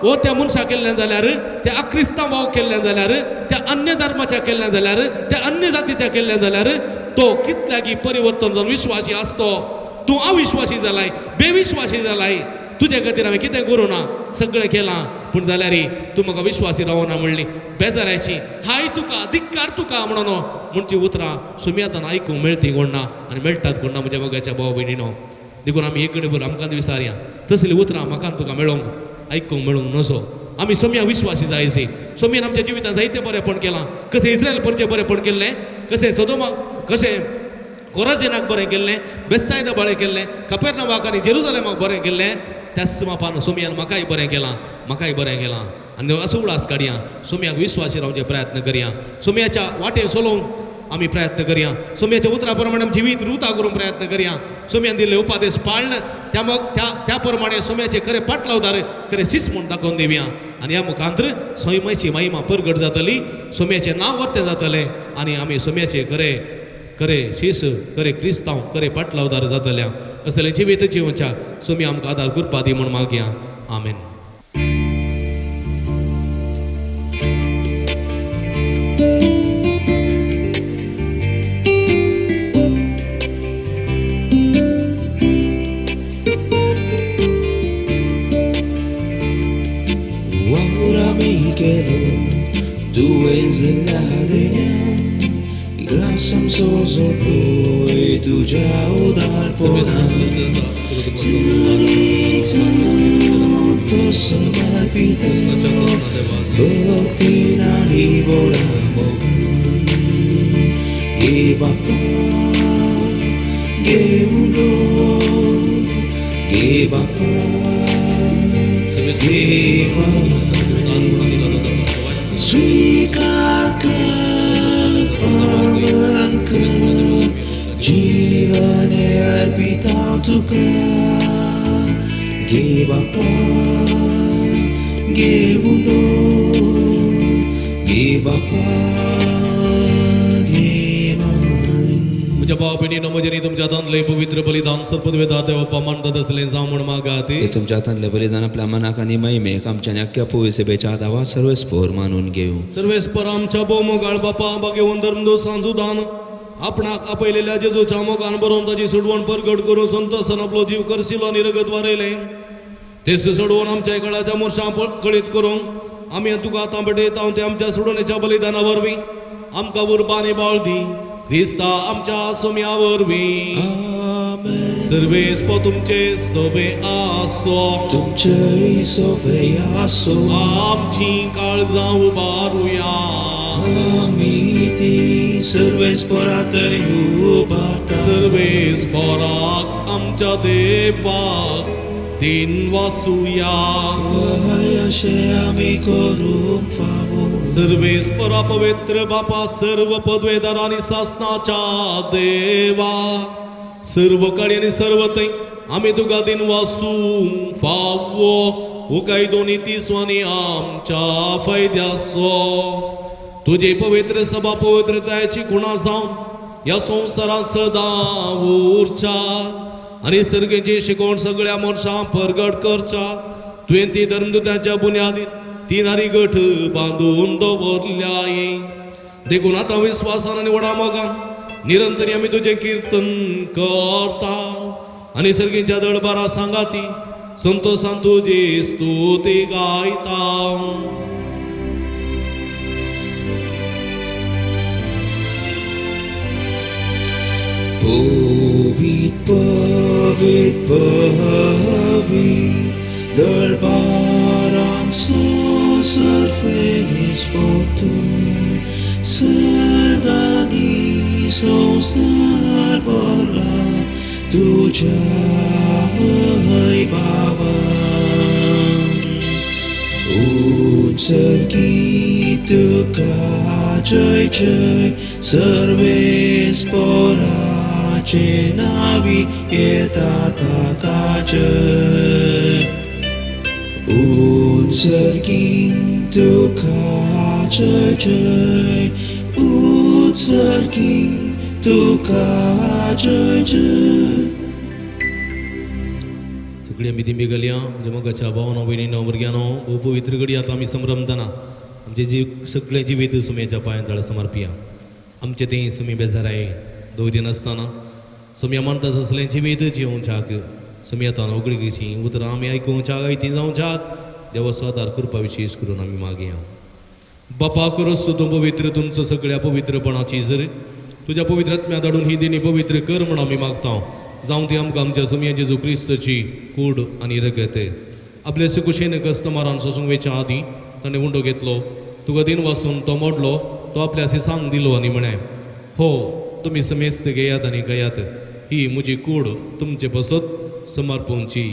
वो त्या मनशाक केल्लें जाल्यार, त्या अक्रिस्तांव भाव केल्लें जाल्यार, त्या अन्य धर्माच्या केल्लें जाल्यार, त्या अन्य जातीच्या केल्लें जाल्यार तो कितल्यागी परिवर्तन जावन विश्वासी आसतो. तूं अविश्वासी जालाय, बेविश्वासी जालाय, तुजे खातीर हांवें कितें करूं ना, सगळें केलां, पूण जाल्यार तूं म्हाका विश्वासी रावना म्हणली बेजारायची. हाय तुका, धिक्कार तुका म्हणून म्हणची उतरां सुम्यातान आयकूंक मेळटी कोण ना आनी मेळटात कोण ना म्हज्या मोगाच्या भाव भयणीनो. देखून आमी एक गडे आमकां विसारया तसलीं उतरां म्हाका तुका मेळोंक आयकूंक मेळूंक नजो. आमी सोम्या विश्वासी जायची. सोम्यान आमच्या जिवितांत जायते बरेंपण केलां. कशें इस्रायल परचें बरेंपण केल्लें, कशें सदोमाक, कशें कोराजेनाक बरें केल्लें, बेसायदा बरें केल्लें, कपेरनावाक आनी जेरुजलेमाक बरें केल्लें, त्याच मापान सोम्यान म्हाकाय बरें केलां, म्हाकाय बरें केलां. आनी असो उडास काडया, सोम्याक विश्वासी रावचे प्रयत्न करया, सोम्याच्या वाटेर चलोवंक आमी प्रयत्न करया, सोम्याच्या उतरा प्रमाणे आमची जिवीत रुता करूंक प्रयत्न करया, सोम्यान दिल्ले उपादेश पाळण त्या मग त्या त्या प्रमाणे सोम्याचे खरे पाटलावदार खरे सीस म्हूण दाखोवन दिवया. आनी ह्या मुखांतर सोम्याची महिमा परगट जातली, सोम्याचें नांव वर्तें जातलें आनी आमी सोम्याचे खरे खरे शीस, खरे क्रिस्तांव, खरे पाटलावदार जातल्या. असलें जिवीत जिवच्या सोम्या आमकां आदार करपा दी म्हूण मागया. आमेन. म्हज्या भाव भयणीनो, म्हजें तुमच्या हातांतलें पवित्र बलिदान सर्पदवेदा देवप्पा मानतात असलें जावं म्हूण मागात. तुमच्या हातांतलें बलिदान आपल्या मनाक आनी महिमेक आमच्या अख्ख्या पुवेसेबेच्या दावा सर्वेस्पोर मानून घेवं. सर्वेस्पर आमच्या भोवमोगाळ बापा बागेवन धर्म सांजुदान आपणाक आपयलेल्या जेजूच्या मोगान बरोवन ताची सोडवण परगट करून संतोसान आपलो जीव करसिलो आनी रगत वारयलें तेच सोडवण आमच्या कळाच्या मोर्शां कळीत करूंक आमी तुका आतां भेटयता ते आमच्या सोडवणेच्या बलिदाना वरवीं. आमकां उर्बा आनी बळ दी क्रिस्ता आमच्या सोम्या वरवीं. आमेन. सर्वेस्पो तुमचे सवे आसो. तुमचेय सोवे आसो. आमची काळजां उबारुया. आमी ती सर्वेस्परातय उबारता. सर्वेस्पराक आमच्या देवाक दिन वासुया. हय अशें आमी करूंक फावो. सर्वेस्परा पवित्र बापा सर्व पदवेदार आनी सासनाच्या देवा सर्व कडेन आनी सर्व थंय आमी तुका दिन वासूंक फावो उकाय दोनी तिसवानी आमच्या फायद्याचो तुजी पवित्र सभा पवित्रतायेची खुणा जावन ह्या संवसारांत सदां उरच्या आनी सर्गेची शिकवण सगळ्या मनशां परगट करच्या. तुवें ती धर्मदुताच्या बुन्यादीत ती नारी गठ बांदून दवरल्याय. देखून आतां विस्वासान आनी व्हडा मोगान निरंतर आमी तुजें किर्तन करता आनी सर्गीच्या दळबारा सांगाती संतोषान तुजी स्तुती गायता. पवीत पवीत पवीत दळबारांक सर्वेस्पर तूं सर्गांनी संवसार भरला तुज्या वैभवान. उत्सर्गी तुका जय जय सर्वेस्पराचे नावी येता ताका जय. उत्सर्गी तुका जय जय उत्सर्गी तुका जय जय. सगळी आमी दिंबी घालया. म्हज्या मोगाच्या भावानो भयणीनो भुरग्यांनो भोव पवित्र घडी आतां आमी संभ्रमतना आमचें जीव सगळें जिवीत सुमयेच्या पांयां तळा समर्पिया. आमचें तें सुमी बेजाराय दवरिनासतना सुमया मानता तसलें जिवीत जिवोवच्याक सुमी आतां उगडीची उतरां आमी आयकुवच्याक आयती जावच्याक देवाचो आदार कृपा विशेश करून आमी मागया. बापा करोस तूं पवित्र तुमचो सगळ्या पवित्रपणाची जर तुज्या पवित्र आत्म्या धाडून ही देणी पवित्र कर म्हूण आमी मागता. जावं ती आमकां आमच्या सुमया जेजू क्रिस्तची कूड आनी रगत. आपले सुकुशेन कस्टमरान सोसूंक वेच्या आदीं ताणें उंडो घेतलो, तुका दिन वासून तो मोडलो, तो आपल्या सांग दिलो आनी म्हळें, हो तुमी समेस्त घेयात आनी गयात, ही म्हजी कूड तुमचे पासत समर्पूंची.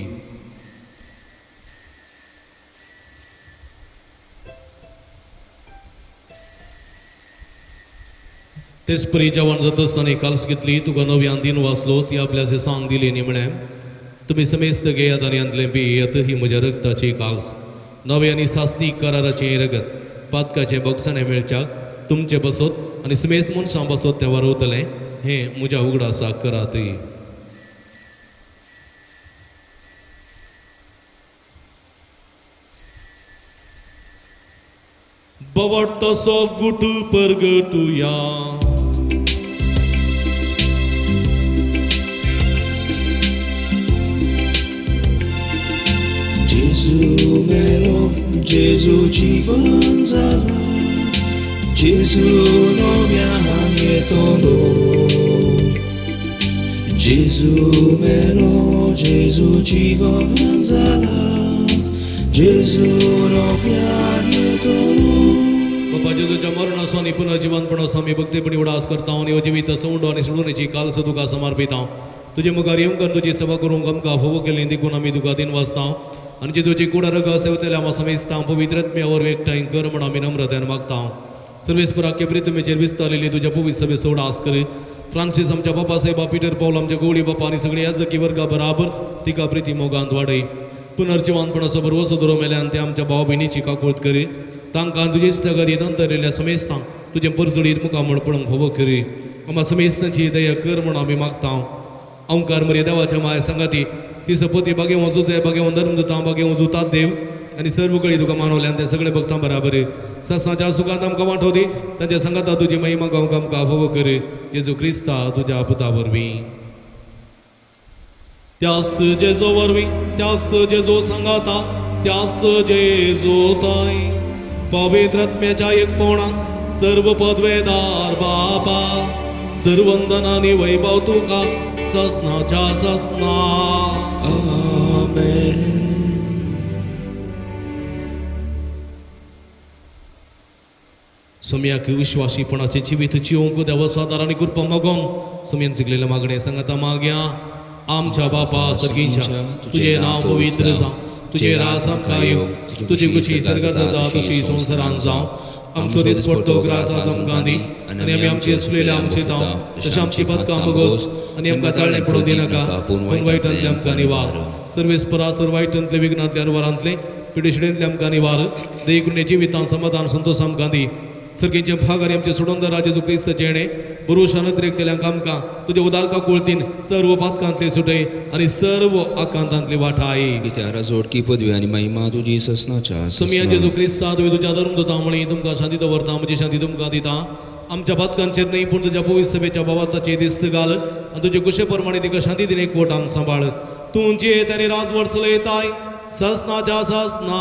तेच परी जेवण जाता आसतना काल्स घेतली, तुका नव्यान दिन वाचलो, ती आपल्या सांग दिली आनी म्हळें, तुमी समेस्त घेयात आनी हांतलें पियेत, ही म्हज्या रगताची काल्स, नवे आनी सासनीक कराराचें रगत, पातकाचें बोगसाणें मेळच्याक तुमचे पासत आनी समेस्त मनशां पासत तें वारवतलें, हें म्हज्या उगडासाक करात. बवट तसो गुट परगटुया. जेजू मेलो, जेजू जीवन जाला, जेजू नव्यान येतलो. जेजू मेलो, जेजू जीवन जाला, जेजू नव्यान येतलो. बाबा जेजूच्या मरणाचो आनी पुनर्जिवनपणाचो आमी भक्तीपणी उडास करता आनी हो जिवीत सवंडो आनी सोडूनची कालस तुका समर्पिता. तुजे मुखार येवंक तुजी सेवा करूंक आमकां फावो केली देखून आमी तुका दिन वाचता आनी जेजूची कूड रग सेवतले आमी समेस्ता पवित्र आत्म्या वरवीं एकठांय कर म्हूण आमी नम्रतायेन मागता. सर्वेस्पराक प्रितमेचेर विस्तारलेली तुज्या पवित्र सभेचो उडास कर. फ्रांसीस आमच्या बाबा साहेबा, पिटर पावल आमच्या गवळी बापा आनी सगळे याजकी वर्गा बराबर तिका प्रिती मोगांत वाडय. पुनर्जिवनपणाचो भरवसो दवरून मेल्यान ते आमच्या भाव भयणीची काकूळत करी. तांकां तुजे इश्टागती नंतर समेस्तांक तुजें परजळीत मुखामळ पळोवंक फावो करी. आमकां समेस्तांची दया कर म्हूण आमी मागता. अंकार मरे देवाच्या माया सांगाती ती सपती बागेवं जुजे बागेवं धर्मदुतां बागेवं जुतात देव आनी सर्व कळी तुका मानवल्यान ते सगळे भक्तां बराबर ससाच्या सुखांत आमकां वांटो दी. तांच्या सांगाता तुजी महिमा गावंक आमकां फावो कर. जेजू क्रिस्ता तुज्या पुता वरवीं. त्यास जेजो वरवीं, त्यास जेजो सांगाता, त्यास जेजो ताय पवित्र आत्म्याच्या एकपणान सर्व पदवेदार बापा सर्वंदनानी वैभव तुका ससनाच्या ससना. आमेन. सोम्याक विश्वासीपणाचे जिवीत जिवंक देवा सादार आनी कृपा मागोन सोम्यान शिकलेल्या मागणे सांगता माग्या. आमच्या बापा सर्गींच्या तुझे नांव पवित्र जावं, तुझे राज आमकां येवं, तुजी खुशी सर्गार जाता तशी संवसारान जावं. आमचो दिसपडतो ग्रास आज आमकां दी आनी आमी आमचे चुकलेले आमचे जावं तशें आमची पदकां बगोस आनी आमकां ताळणें पडूं दिनाका, पूण वायटांतले आमकां निवार. सर्वेस्परा सर वायटांतले विघ्नांतले अनुवारांतले पिडेशिडेंतले आमकां निवार. देखून जिवितान समाधान संतोष आमकां दी. सर्गींचे भाग आनी आमचे सोडोंदर राजा जेजू क्रिस्त जेणे पुरुशान अतिरेकतल्यांक आमकां तुजे उदार काकुळतीन सर्व पातकांतले सुटय आनी सर्व आकांतांतली वाटाय. कित्या राजवटकी पदवी आनी महिमा तुजी ससनाच्या सोमया जेजू क्रिस्ता तुवें तुज्या धर्म दुता म्हणी तुमकां शांती दवरता, म्हजी शांती तुमकां दिता. आमच्या पातकांचेर न्हय पूण तुज्या पवित्र सभेच्या बाबाताचे दिस्त घाल आनी तुजे कुशे प्रमाणे तिका शांती दिन एकवटान सांबाळ. तूं जियेत आनी राजवट चलयताय ससनाच्या ससना.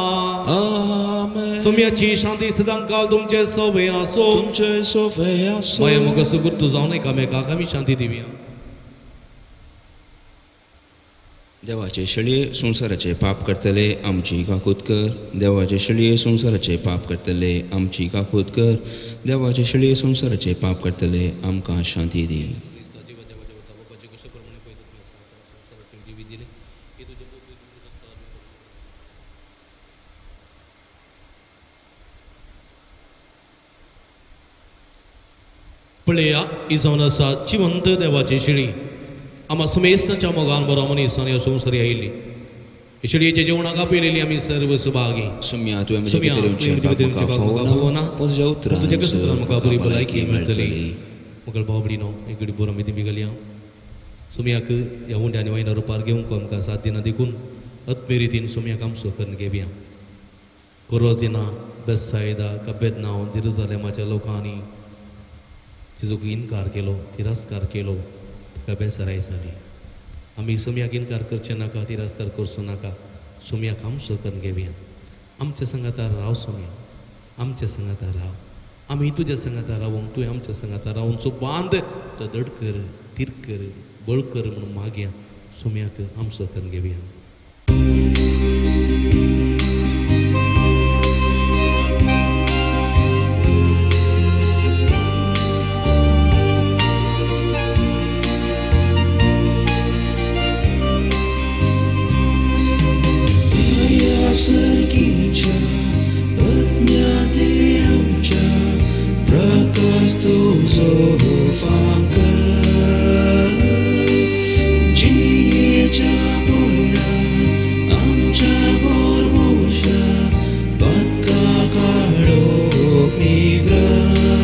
आमेन. सोम्याची शांती सदांकाल तुमचे सवे आसो. तुमचे सोफे आसो. माया मुखार सुगूर जावन एकामेकाक आमी शांती दिवया. देवाचे शेळये संवसाराचे पाप करतले आमची काकूत कर. देवाचे शेळये संवसाराचे पाप करतले आमची काकूत कर. देवाचे शेळये संवसाराचे पाप करतले आमकां शांती दी. पळया ही जावन आसा जिवंत देवाची शेळी. आमा समेस्तांच्या मोगान बरो मनीस आनी संवसारी आयिल्ली ही शेळयेच्या जेवणाक आपयलेली आमी सर्व सभागी. सोम्या तुवें म्हज्या सोम्या, भितर तुवें येवचें म्हज्या पाप भितर येवचें म्हाका पाप म्हाका फावना, फावना, पूण तुज्या उतरान तुज्या उतरान म्हाका बरी भलायकी मेळटली. मेळटली. मगळ बाबडीनो एक घडी बोर आमी दिमी घालया. सोम्याक ह्या उंड्या आनी वायना रुपार घेवंक आमकां साथ दिना देखून आत्मे रितीन सोम्याक आमचो करून घेवया. कोरोजिना बेसायदा कबेदनाव जेरुजालेमाच्या लोकांनी तिजो इनकार केलो, तिरस्कार केलो, ताका बेसराय जाली. आमी सोम्याक इनकार करचे नाका, तिरस्कार करचो नाका. सोम्याक आमचो करून घेवया. आमच्या सांगाता राव सोम्या, आमच्या सांगाता राव. आमी तुज्या सांगाता रावूंक तुवें आमच्या सांगाता रावून सो बांद तो दड कर, तीर कर, बळ कर म्हणून मागया. सोम्याक आमचो करून घेवया. सर्गीच्या अज्ञाते आमच्या प्रकाश तुजो फांकर जिणेच्या पोळ्या आमच्या बोरबोशा पक्का काळो निग्राय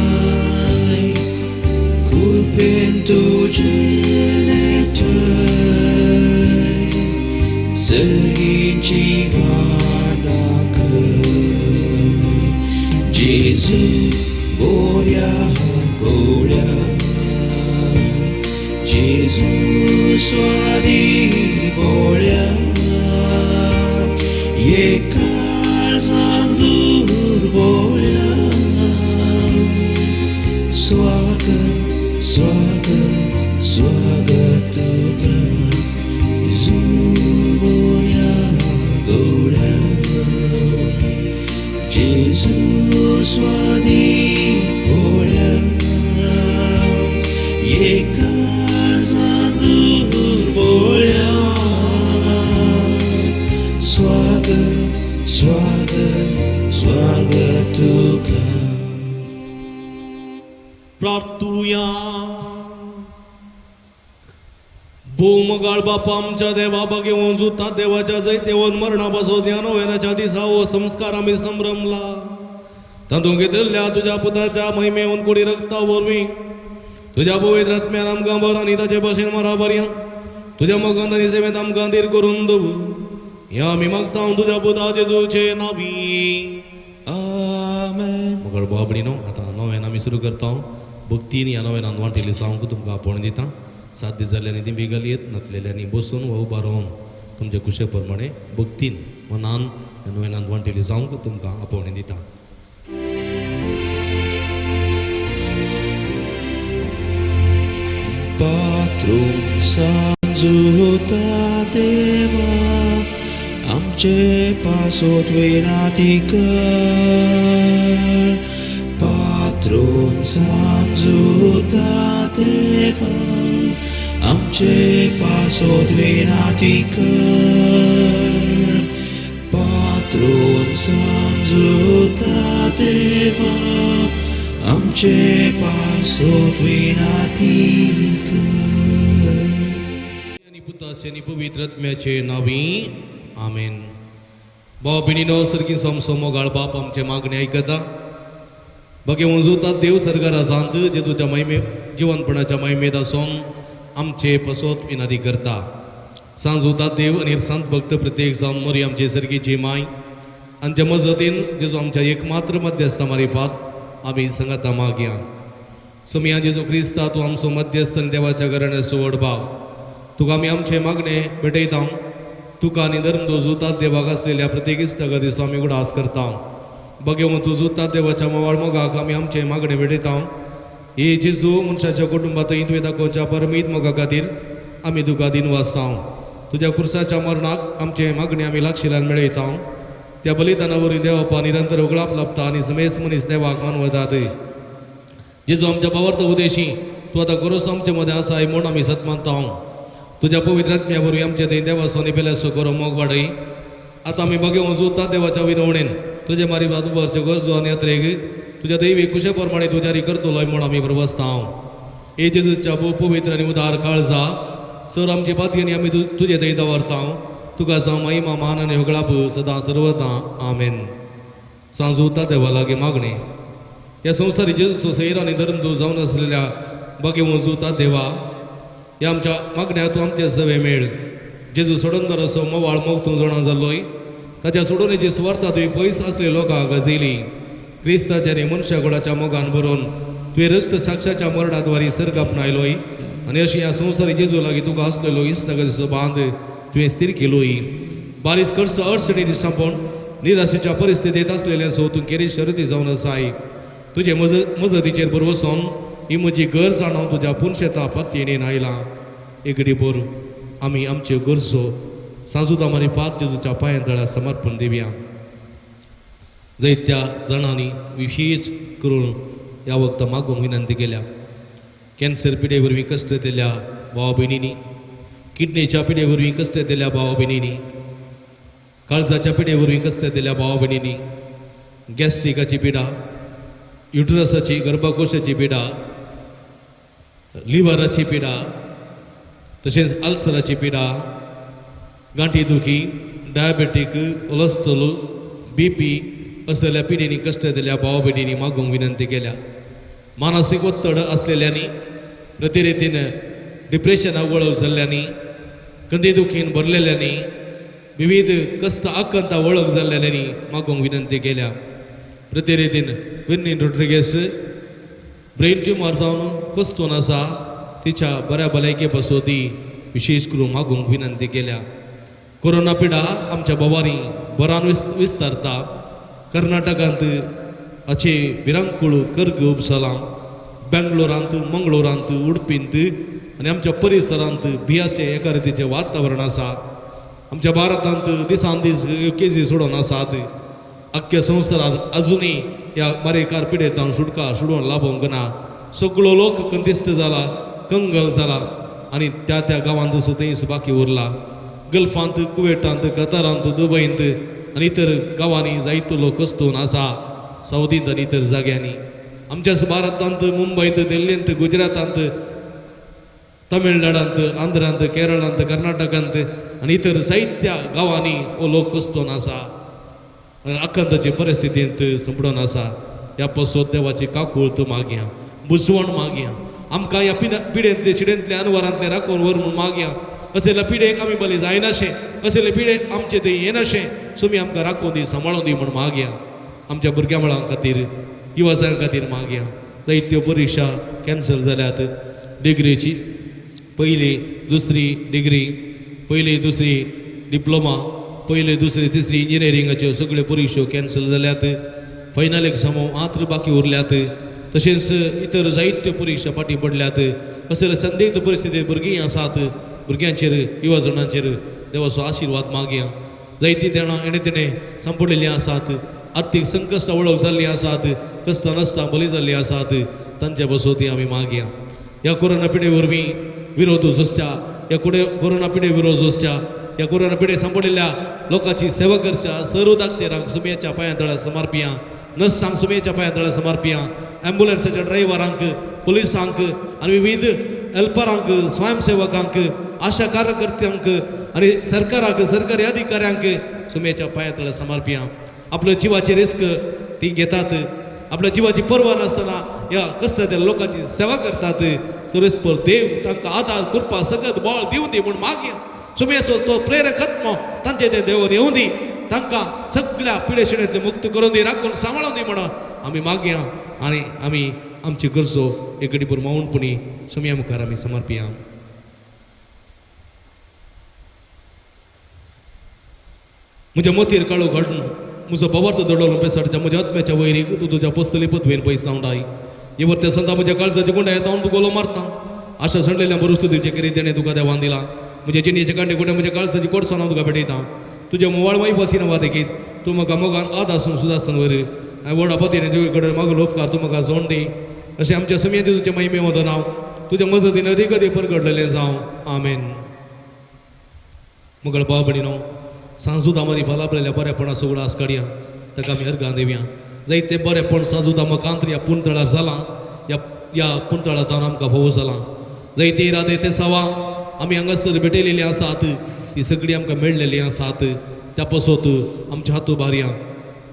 कृपेन तुजे नेटय सर्गीची वाट दाखय. जेजू बोऱ्या गोळ्या जेजू स्वादी बोळ्या ये काळजान दुर्बोळ्या. स्वागत स्वागत स्वागत तुका जेजू बोऱ्या गोळ्या जेजू स्वादी गोळ्या ये काळजान दुर्बोळ्या. स्वागत स्वागत स्वागत तुका. प्रार्थुया. भूमगाळ बापा आमच्या देवा बागेवन जुता देवाच्या जैतेवन मरणा बसो ज्ञानोवेनाच्या दिसा हो संस्कार आमी संभ्रमला. तातूंत घेतिल्ल्या तुज्या पुताच्या महिमेवन कुडी रक्ता वरवीं तुज्या पवित्र आत्म्यान आमकां बरो आनी ताचे भाशेन मराबरया तुज्या मोगान आनी सेवेंत आमकां धीर करून दवर. ह्या आमी मागता तुज्या पुता जेजूचे नावी. आमेन. मगळ बाबडीनो आतां नव्यान आमी सुरू करता. भक्तीन ह्या नव्यान वांटिल्ली जावंक तुमकां आपोवण दिता. 7 दीस जाल्ल्यांनी दिंबी घालयेत, नातलेल्यांनी बसून वा उबा रावन तुमचे कुशे प्रमाणे भक्तीन मनान ह्या नव्यान वांटिल्ली जावंक तुमकां आपोवणें दिता. पात्रून सांजूता देवा आमचे पासोत विनाती कर. पात्रून सांजूता देवा आमचे पासोत विनाती कर. पात्रून सांजूता देवा आमचे पासोत विनाती कर. आनी पुताचे आनी पवित्र आत्म्याचे नावी आमेन. भाव भयणीनो, सर्गी समसो मोगाळ बाप आमचे मागणे आयकता. बगे उजवतात देव सरकारा सांत जेजूच्या महिमे जिवनपणाच्या महिमेत आसून आमचे पसोत विनंती करता. सांजवतात देव आनी संत भक्त प्रत्येक जावन मोरी आमचे सर्गीची माय आमच्या मजतीन जेजू आमच्या एकमात्र मध्यस्था मारिफात आमी संगाता मागया. सुमिया जेजू क्रिस्ता, तूं आमचो मध्यस्थ आनी देवाच्या घराण्याचो व्हड भाव, तुका आमी आमचे मागणे भेटयता. तुका आनी धर्म जुतात देवाक आसलेल्या प्रत्येक इश्टागतीचो दिसो आमी उडास करता. बगे तूं जुतात देवाच्या मोवाळ मोगाक आमी आमचे मागणे भेटयता. हे जेजू, मनशाच्या कुटुंबात तुवें दाखोवच्या परमीत मोगा खातीर आमी तुका दिन वाचता. तुज्या खुर्साच्या मरणाक आमचे मागणे आमी लागशिल्ल्यान मेळयता. त्या बलिदाना वरवीं देवपा निरंतर उगडाप लाभता आनी समेस मनीस देवाक मानवतात. जेजू, आमच्या बावर्त उदेशी तूं आतां गोरोस आमचे मदें आसाय म्हूण आमी सत मानता. तुज्या पवित्र आत्म्या वरवीं आमचे थंय देवाचो आनी पेल्याचो करो मोग वाडय. आतां आमी बगे वचूता देवाच्या विनवणेन तुजे मारी उबारच्यो गरजो आनी यात्रेक तुज्या दैवी कुशे प्रमाणे तूं जारी करतलोय म्हूण आमी बरबसता. हे जेजूच्या भोव पवित्र आनी उदार काळजा सर आमची पातयेनी आमी तुजे थंय दवरता. तुका जावं महिमा, मान आनी होगळाप सदां सर्वदां. आमेन. सांजवता देवा लागीं मागणें. ह्या संवसारी जेजूचो सैर आनी धर्म जावन आसलेल्या बागे वजुता देवा, ह्या आमच्या मागण्या तूं आमचे सवे मेळ. जेजू सोडून असो मोवाळ मोग तूं जाणा जाल्लोय. ताच्या सोडोवणेची सुवार्था तुवें पयस आसले लोकांक गजयली. क्रिस्ताच्या आनी मनशा गोडाच्या मोगान बरोवन तुवें रक्त साक्षाच्या मरणाद्वारी सर्ग आपणायलोय आनी अशी ह्या संवसारी जेजू लागीं तुका आसलेलो इश्टागतीचो बांद तुवें स्थीर केलोय. बारीस खर्च अडचणी सांपोवन निराशेच्या परिस्थितींत आसलेल्या सो तूं केरी शरती जावन आसाय. तुजे मजतीचेर बरवसून ही म्हजी गरज जाणून तुज्या पुनशेता पत्तेणेन आयलां. एकडे बोर आमी आमच्यो गरजो सांजुता मारी फात जेजूच्या पांयां तळ्या समर्पण दिवया. जैत्या जाणांनी विशेश करून ह्या वखदां मागूंक विनंती केल्या. कॅन्सर पिडे वरवीं कश्ट दिल्या भावा भयणींनी, किडनीच्या पिडे वरवीं कश्ट दिल्या भावा भयणींनी, काळजाच्या पिडे वरवीं कश्ट दिल्या भावा भयणींनी, गॅस्ट्रिकाची पिडा, युटरसाची गर्भकोशाची पिडा, लिव्हराची पिडा, तशेंच अल्सराची पिडा, गांठी दुखी, डायबेटीक, कोलेस्ट्रॉल, बीपी असल्या पिढींनी कश्ट दिल्या भावा भयणींनी मागूंक विनंती केल्या. मानसीक ಒತ್ತಡ आसलेल्यांनी, प्रतिरेतीन डिप्रेशनाक वळख जाल्ल्यांनी, कंदी दुखीन भरलेल्यांनी, विविध कश्ट आकांता वळख जाल्ल्यांनी मागूंक विनंती केल्या. प्रतिरेतीन विन्नी रोड्रिगेस ब्रेन ट्युमर जावन कस्तून आसा तिच्या बऱ्या भलायके पासून ती विशेश करून मागूंक विनंती केल्या. कोरोना पिडा आमच्या बोवांनी बरान विस्तारता. कर्नाटकांत हाचे भिरांकूळ कर्ग उपसलां, बेंगलोरांत, मंगळूरांत, उडपींत आनी आमच्या परिसरांत भियाचें एका रितीचें वातावरण आसा. आमच्या भारतांत दिसान दीस केजी सोडून आसात. अख्ख्या संवसारांत अजुनूय ह्या मारेकार पिडेतान सुटका सोडून लाभोवंक ना. सगळो लोक कंदिश्ट जाला, कंगल जाला आनी त्या त्या गांवांत थंयच बाकी उरला. गल्फांत, कुवेटांत, कतारांत, दुबयंत आनी इतर गांवांनी जायतो लोक कस्तून आसा, सौदींत आनी इतर जाग्यांनी. आमच्याच भारतांत, मुंबयंत, दिल्लींत, गुजरातांत, तमिळनाडांत, आंध्रांत, केरळांत, कर्नाटकांत आनी इतर जायत्या गांवांनी हो लोक कस्तून आसा आनी आकांताचे परिस्थितींत संपडून आसा. ह्या पासत देवाची काकूळत मागया, बुजवण मागया. आमकां ह्या पिडेंतले शिडेंतले अनवरांतले राखून व्हर म्हूण मागया. असल्या पिडेक आमी बली जायनाशें, असले पिडेक आमचे थंय येनाशें, सुमी आमकां राखून दी, सांबाळून दी म्हूण मागया. आमच्या भुरग्यां बाळां खातीर, युवाजां खातीर मागया. जायत्यो परिक्षा कॅन्सल जाल्यात. डिग्रीची पयली दुसरी डिग्री, पयली दुसरी डिप्लोमा, पयली दुसरी तिसरी इंजिनियरिंगाच्यो सगळ्यो परिक्षो कॅन्सल जाल्यात. फायनल एग्जामो मात्र बाकी उरल्यात. तशेंच इतर जायत्यो परिक्षा फाटीं पडल्यात असले संदिग्ध परिस्थितींत भुरगीं आसात भुरग्यांचेर युवा जाणांचेर देवाचो आशिर्वाद मागया. जायतीं देणां हेणें तेणें सांपडलेलीं आसात आर्थीक संकश्टां वळख जाल्लीं आसात कश्टां नश्टां बली जाल्लीं आसात तांचे बसोती आमी मागया. ह्या कोरोना पिडे वरवीं विरोध झुजच्या ह्या कोरोना पिडे विरोध झुजच्या ह्या कोरोना पिडे सांपडिल्ल्या लोकांची सेवा करच्या सर्व दाक्तेरांक सुमयाच्या पांयां तळ्या समर्पिया नर्सांक सुमयेच्या पांयां तळ्या समर्पिया ॲम्ब्युलन्साच्या ड्रायव्हरांक पुलिसांक आनी विविध हेल्परांक स्वयंसेवकांक आशा कार्यकर्त्यांक आनी सरकाराक सरकारी अधिकाऱ्यांक सुमयेच्या पांयां तळ्या समर्पिया. आपल्या जिवाची रिस्क ती घेतात आपल्या जिवाची पर्वा नासतना ह्या कश्टांतल्या लोकांची सेवा करतात. सुरेशपर देव तांकां आदार कृपा सगळं बळ दिवं दी म्हूण मागया. सुमयेचो तो प्रेरक आत्मो तांचे ते देवन येवं दी तांकां सगळ्या पिडे शिणेंतले मुक्त करून दी राखून सांबाळून दी म्हणून आमी मागया आनी आमी आमची गरजो एक घडीभर मौनपणी सुमया मुखार आमी समर्पिया. म्हज्या मतीर काळो घडून म्हजो बाबार्थ दडलो पेसाडच्या म्हज्या आत्म्याच्या वैरीक तूं तुज्या पसतली पदवेन पयस धांवडाय. हे त्या संता म्हज्या काळजाचे गुंडा येता हांव तुका मारता आशा सांडलेल्या बरोस्त दिवचे कितें तेणें तुका देवान दिला. म्हज्या जिणेचे कांडे कुंडे म्हज्या काळजाची कोडसाण हांव तुका भेटयता. तुज्या मोवाळ वाय बसीन वा देखीत तूं म्हाका मोगान आद आसून सुदासन वर हांवें व्हडा पतीन तुजे कडेन मागलो उपकार तूं म्हाका जोड दी. अशें आमच्या सुमयेचें तुजें महिमे वता नांव तुज्या मजतीन अदीक अदीक परगडलेलें जावं. आमेन. मुगळ भाव भयणीनो सांजुदा मरी फालापलेल्या बरेपणा सगळो आस काडया ताका आमी अर्गां दिवया. जायते बरेपण सांजुदा मकांत ह्या पुंतळार जालां ह्या पुंतळार जावन आमकां फोव जालां. जायते इरादे ते सवा आमी हांगासर भेटयलेली आसात ती सगळीं आमकां मेळ्ळेलीं आसात त्या पसत आमच्या हातू बारया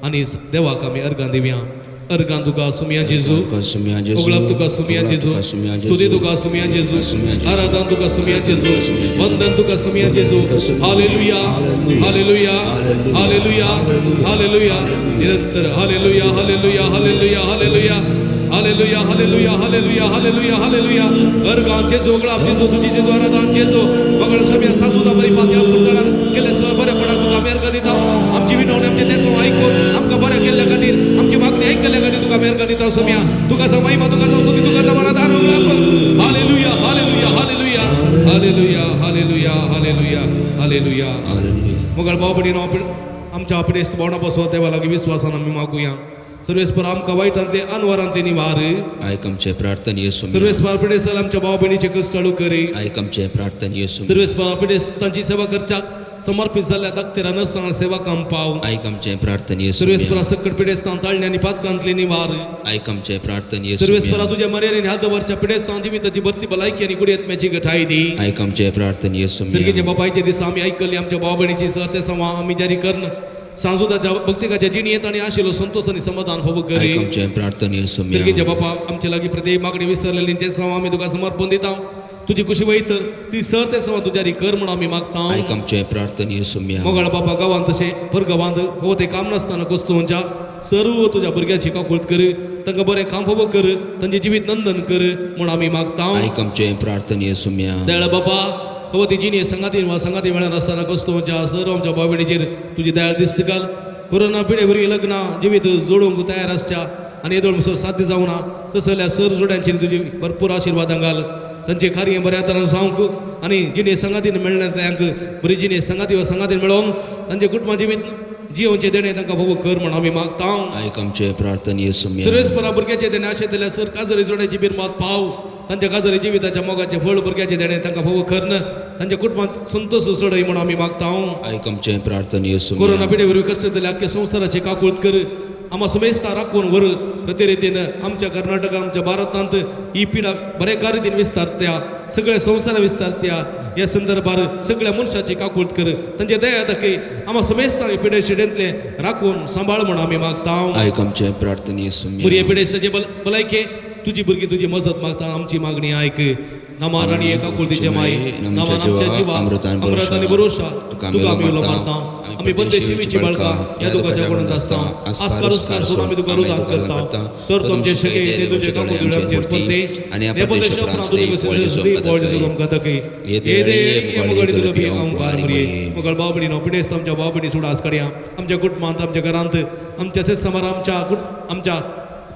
आनी देवाक आमी अर्गां दिवया. अर्गां तुका सुमया जेजू ओगळाप तुका सुमया जेजू स्तुती तुका सुमया जेजू आराधन तुका सुमया जेजू वंदन तुका सुमया जेजू. हालेलुया हालेलुया हालेलुया हालेलुया निरंतर hallelujah hallelujah hallelujah hallelujah hallelujah hallelujah hallelujah hallelujah hallelujah. अर्गां जेजू ओगळाप जेजू स्तुती जेजू आराधन जेजू मगळ सुमया साजुदा बरी फात्या पुंतळार केल्ले सगळें बरेपणाक तुका आमी अर्गां दिता. आमची विनवणी आमचे तें आयकून आमकां बरें केल्ल्या खातीर आमची मागणी आयकल्ल्या खातीर तुका आमी अर्गां दिता. सुमया तुका जावं महिमा तुका जावं स्तुती तुका जावं आराधन ओगळाप. Hallelujah hallelujah hallelujah hallelujah hallelujah hallelujah hallelujah. मगळ भाव भयणीनो आमच्या पिडेस्त भावना पासून देवा लागीं विस्वासान आमी मागुया. सर्वेस्पर आमकां वायटांतले अनवरांतले निवार आयक आमचे प्रार्थने सुमया. सर्वेस्पर पिडेस्त आमच्या भाव भयणीचे कश्ट चालू करी. आयक आमचे प्रार्थने सुमया. सर्वेस्पर पिडेस्त तांची सेवा करच्याक समर्पित जाल्ल्या दाक्तेरा नर्सां सेवा काम पाव. आयक आमचे प्रार्थने सर्वेस्परा सुमया. सकट पिडेस्तां ताळणे आनी पातकांतले निवार. आयक आमचे प्रार्थने सर्वेस्परा सुमया. तुज्या मर्यादेन ह्या दवरच्या पिडेस्तां जिविताची भरती भलायकी आनी गुडयत्म्याची गठाय दी. आयक आमचे प्रार्थने सर्गीच्या सुमया. बापायचे दिसा आमी आयकल्ली आमच्या भाव भयणीची सर ते सवा आमी जारी करून सांजुदाच्या भक्तिकाच्या जिणेंत आनी आशिल्लो संतोष आनी समाधान फावो करी. आयक आमचे प्रार्थने सर्गीच्या सुमया. बापा आमचे लागीं प्रत्येक मागणी विसरलेली ते सवा आमी तुका समर्पण दिता. तुजी खुशी वयत ती सर ते सवा तुज्या कर म्हणून आमी मागता. आयक आमचे प्रार्थने सुमया. मोगाळ बापा गांवांत तशें परगांवांत हो तें काम नासतना कोस्तूंच्या सर्व तुज्या भुरग्याची काकुळट कर तांकां बरें काम फावो कर तांचें जिवीत नंदन कर म्हूण आमी मागता. आयक आमचे प्रार्थने सुमया. दयाळ बापा हो ती जिणी संगाती वा संगाती मेळत आसतना कोस्तूंच्या सर्व आमच्या भाव भयणीचेर तुजी दयाळ दिश्ट घाल. कोरोना पिडे वरवीं लग्नां जिवीत जोडूंक तयार आसच्या आनी येदोळ म्हणसर साध्य जावना तसल्या सर जोड्यांचेर तुजी भरपूर आशिर्वादां घाल. तांचे कार्य बऱ्या तरान जावंक आनी जिणे संगातीन मेळ्ळ्यांक बरी जिणे संगाती वा संगातीन मेळोवन तांचे कुटुंबा जिवीत जियोवचें देणें तांकां फावो कर म्हूण आमी मागता. आयक आमचे प्रार्थने सुमया. सुरेशपरा भुरग्याचें देणें आशें दिल्यार सर काजरी जोड्याची बिरमात पाव तांच्या काजरी जिविताच्या मोगाचें फळ भुरग्याचें देणें तांकां फावो करन तांच्या कुटुंबांत संतोष चडय म्हूण आमी मागता. आयक आमचे प्रार्थने कोरोना सुमया. पिडे वरवीं कश्ट दिले आख्या संवसाराची काकूळट कर आमा समेस्ता राखून वर प्रति रितीन आमच्या कर्नाटका आमच्या भारतांत ही पिडा बऱ्या रितीन विस्तारत्या सगळ्या संवसारा विस्तारत्या ह्या संदर्भार सगळ्या मनशाची काकूळट कर तांचे दया दाखय आमा समेस्ता ही पिडे शिडेंतले राखून सांबाळ म्हूण आमी मागता. आयक आमचे प्रार्थने सुमया. बुरये पिडेस्ताचे भलायके तुजी भुरगीं तुजी मजत मागता आमची मागणी आयक. नामान आनी एका कुळतीचे माय नामान आमच्या जिवा अमृत आनी भरोशा तुका आमी उलो मारता. आमी बंदे शिवीची बाळकां ह्या दुखाच्या गुणांत आसता आस्कार उस्कार सोडून आमी तुका रुदान करता. तर तुमचे शके ते तुजे काकुळतीळे आमचेर परते आनी परदेशा उपरांत तुजे कसे पळ आमकां दाखय. ये दे ये मगडी तुला बी आमकां मरये मगळ भाव भयणीनो पिडेस्त आमच्या भाव भयणी सोडा आसकड्या आमच्या कुटुंबांत आमच्या घरांत आमच्या सेसमार आमच्या आमच्या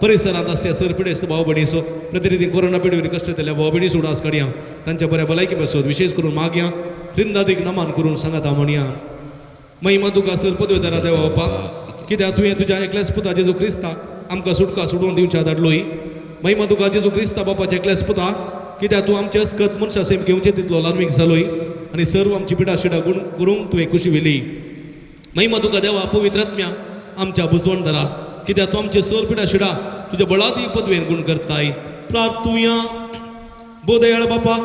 परिसरांत आसत्या सर पिडेस्त भाव भयणीचो प्रतिनिधी कोरोना पिडवेर कश्ट जाल्ल्या भाव भयणीचो उडास काडया तांच्या बऱ्या भलायकी पासत विशेष करून मागया त्रिंदादीक नमन करून सांगाता म्हणया महिमा तुका सर पदवेदारा देवा बापा कित्याक तुवें तुज्या एकल्याच पुता जेजू क्रिस्ताक आमकां सुटका सोडून दिवच्या धाडलोय महिमा तुका जेजू क्रिस्ता बापाच्या एकल्याच पुता कित्याक तूं आमचे अस्कत मनशा सेम घेवचे तितलो ल्हानवीक जालोय आनी सर्व आमची पिडा शिडा गुण करूंक तुवें खुशी व्हेली महिमा तुका देवा पवित्र आत्म्या आमच्या बुजवणदारा कित्याक तूं आमचे सर पिडा शिडा तुज्या बळाती पदवेन गुण करताय प्रार्थुया बोदयाळ बापा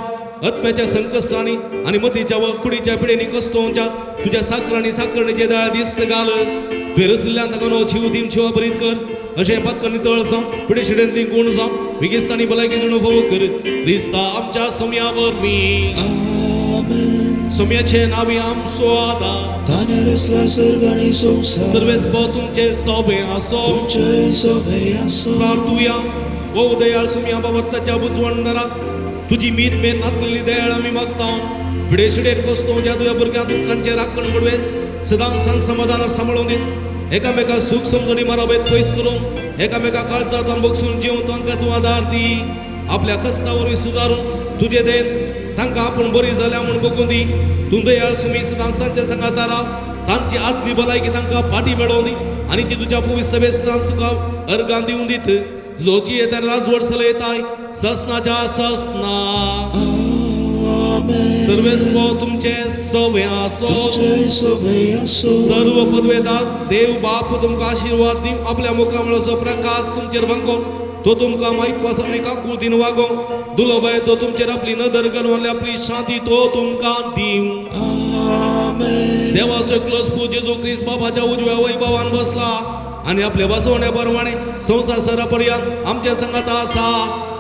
आत्म्याच्या संकश्टांनी आनी मतीच्या व कुडीच्या पिडेनी कस्तोवच्या तुज्या साकरांनी साकरणीचे दाळ दिस्त घाल तुवें रचलेल्यान ताका नो जीव दिम शिवा भरीत कर अशें पातकांनी तळ जावं पिडे शिडेंतली गुण जावं विगिस्तानी भलायकी अनुभव कर क्रिस्ता आमच्या सोम्या वरवीं आमेन. सोम्याचे नावी आमचो आदार ताणें रचला सर्ग आनी संवसार सर्वेस्पो तुमचे सोबे आसो तुमचें सोबे आसो. प्रार्थुया ओ दयाळ सुम्या बाबा बुजवणदारा तुजी मीत मेर नातलेली दयाळ आमी मागता भिडे शिडेन कोसतो ज्या तुज्या भुरग्यांक दुख्खांचे राखण घडवे सदां सांज समाधानार सांबाळून दीत एकामेका सूख समजणी माराबेत पयस करून एकामेका काळजांत बगसून जेवन तांकां तूं आदार दी आपल्या कस्ता वरवीं सुदारून तुजे देन तांकां आपूण बरी जाल्या म्हूण बगून दी तूं दयाळ सुमी सदां सांजच्या सांगाता राव तांची आदली भलायकी तांकां फाटी मेळोवन दी आनी ती तुज्या पवित्र सभेत सदांच तुका अर्गां दिवन दीत जोची येता राजवट चलयताय ससनाच्या ससना आमेन. सर्वेस्पो तुमचे सवे आसो तुमचें सोबे आसो. सर्व पदवेदार देव बाप तुमकां आशिर्वाद दिवं आपल्या मुखामळाचो प्रकाश तुमचेर वागोवन तो तुमकां मायत पासून आनी काकुळतीन वागोवं दुलोबाय तो तुमचेर आपली नदर घालून आपली शांती तो तुमकां दिवं आमेन. देवाचो एकलोच पूत जेजू क्रिस्त बाबाच्या उजव्या वैभवान बसला आनी आपल्या बसवण्या प्रमाणे संवसार सरा पर्यंत आमच्या संगात आसा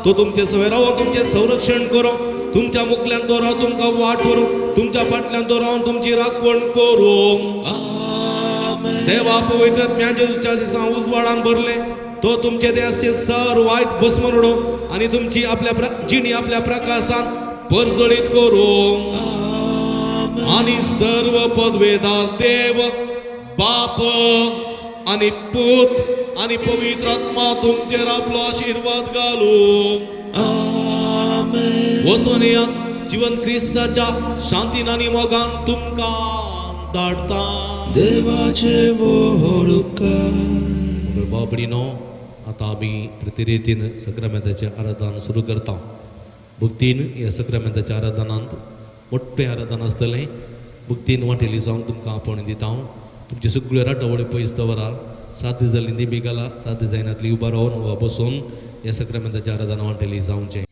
तो तुमचे सवे रावन तुमचें संरक्षण करो तुमच्या मुखल्यान तो राव तुमकां वाट व्हरूं तुमच्या फाटल्यान तो रावन तुमची राखवण करूं आमेन. देवा पवित्र आत्म्या जेजूच्या दिसा उजवाडान भरले तो तुमचे देहाचे सर वायट भस्म उडोवं आनी तुमची आपल्या जिणी आपल्या प्रकाशान परजळीत करूं आमेन. आनी सर्व पदवेदार देव बाप आनी पूत आनी पवित्र आत्मा तुमचेर आपलो आशिर्वाद घालूं आमेन. वचून या जिवन क्रिस्ताच्या शांतीन आनी मोगान तुमकां धाडटा देवाचे व्हड उपकार. भाव भयणीनो आतां आमी प्रतिरेतीन सक्रामेंताचें आराधन सुरू करता भक्तीन ह्या सक्रामेंताच्या आराधनांत मोठें आराधन आसतलें भक्तीन वांटेली जावन तुमकां आपोवणें दिता हांव तुमची सगळ्यो राटावळी पयस दवरा 7 दीस जाली निमी घाला 7 दीस जायनातली उबा रावन वा बसून ह्या सक्रामेंताच्या आराधना वांटेली जावचें.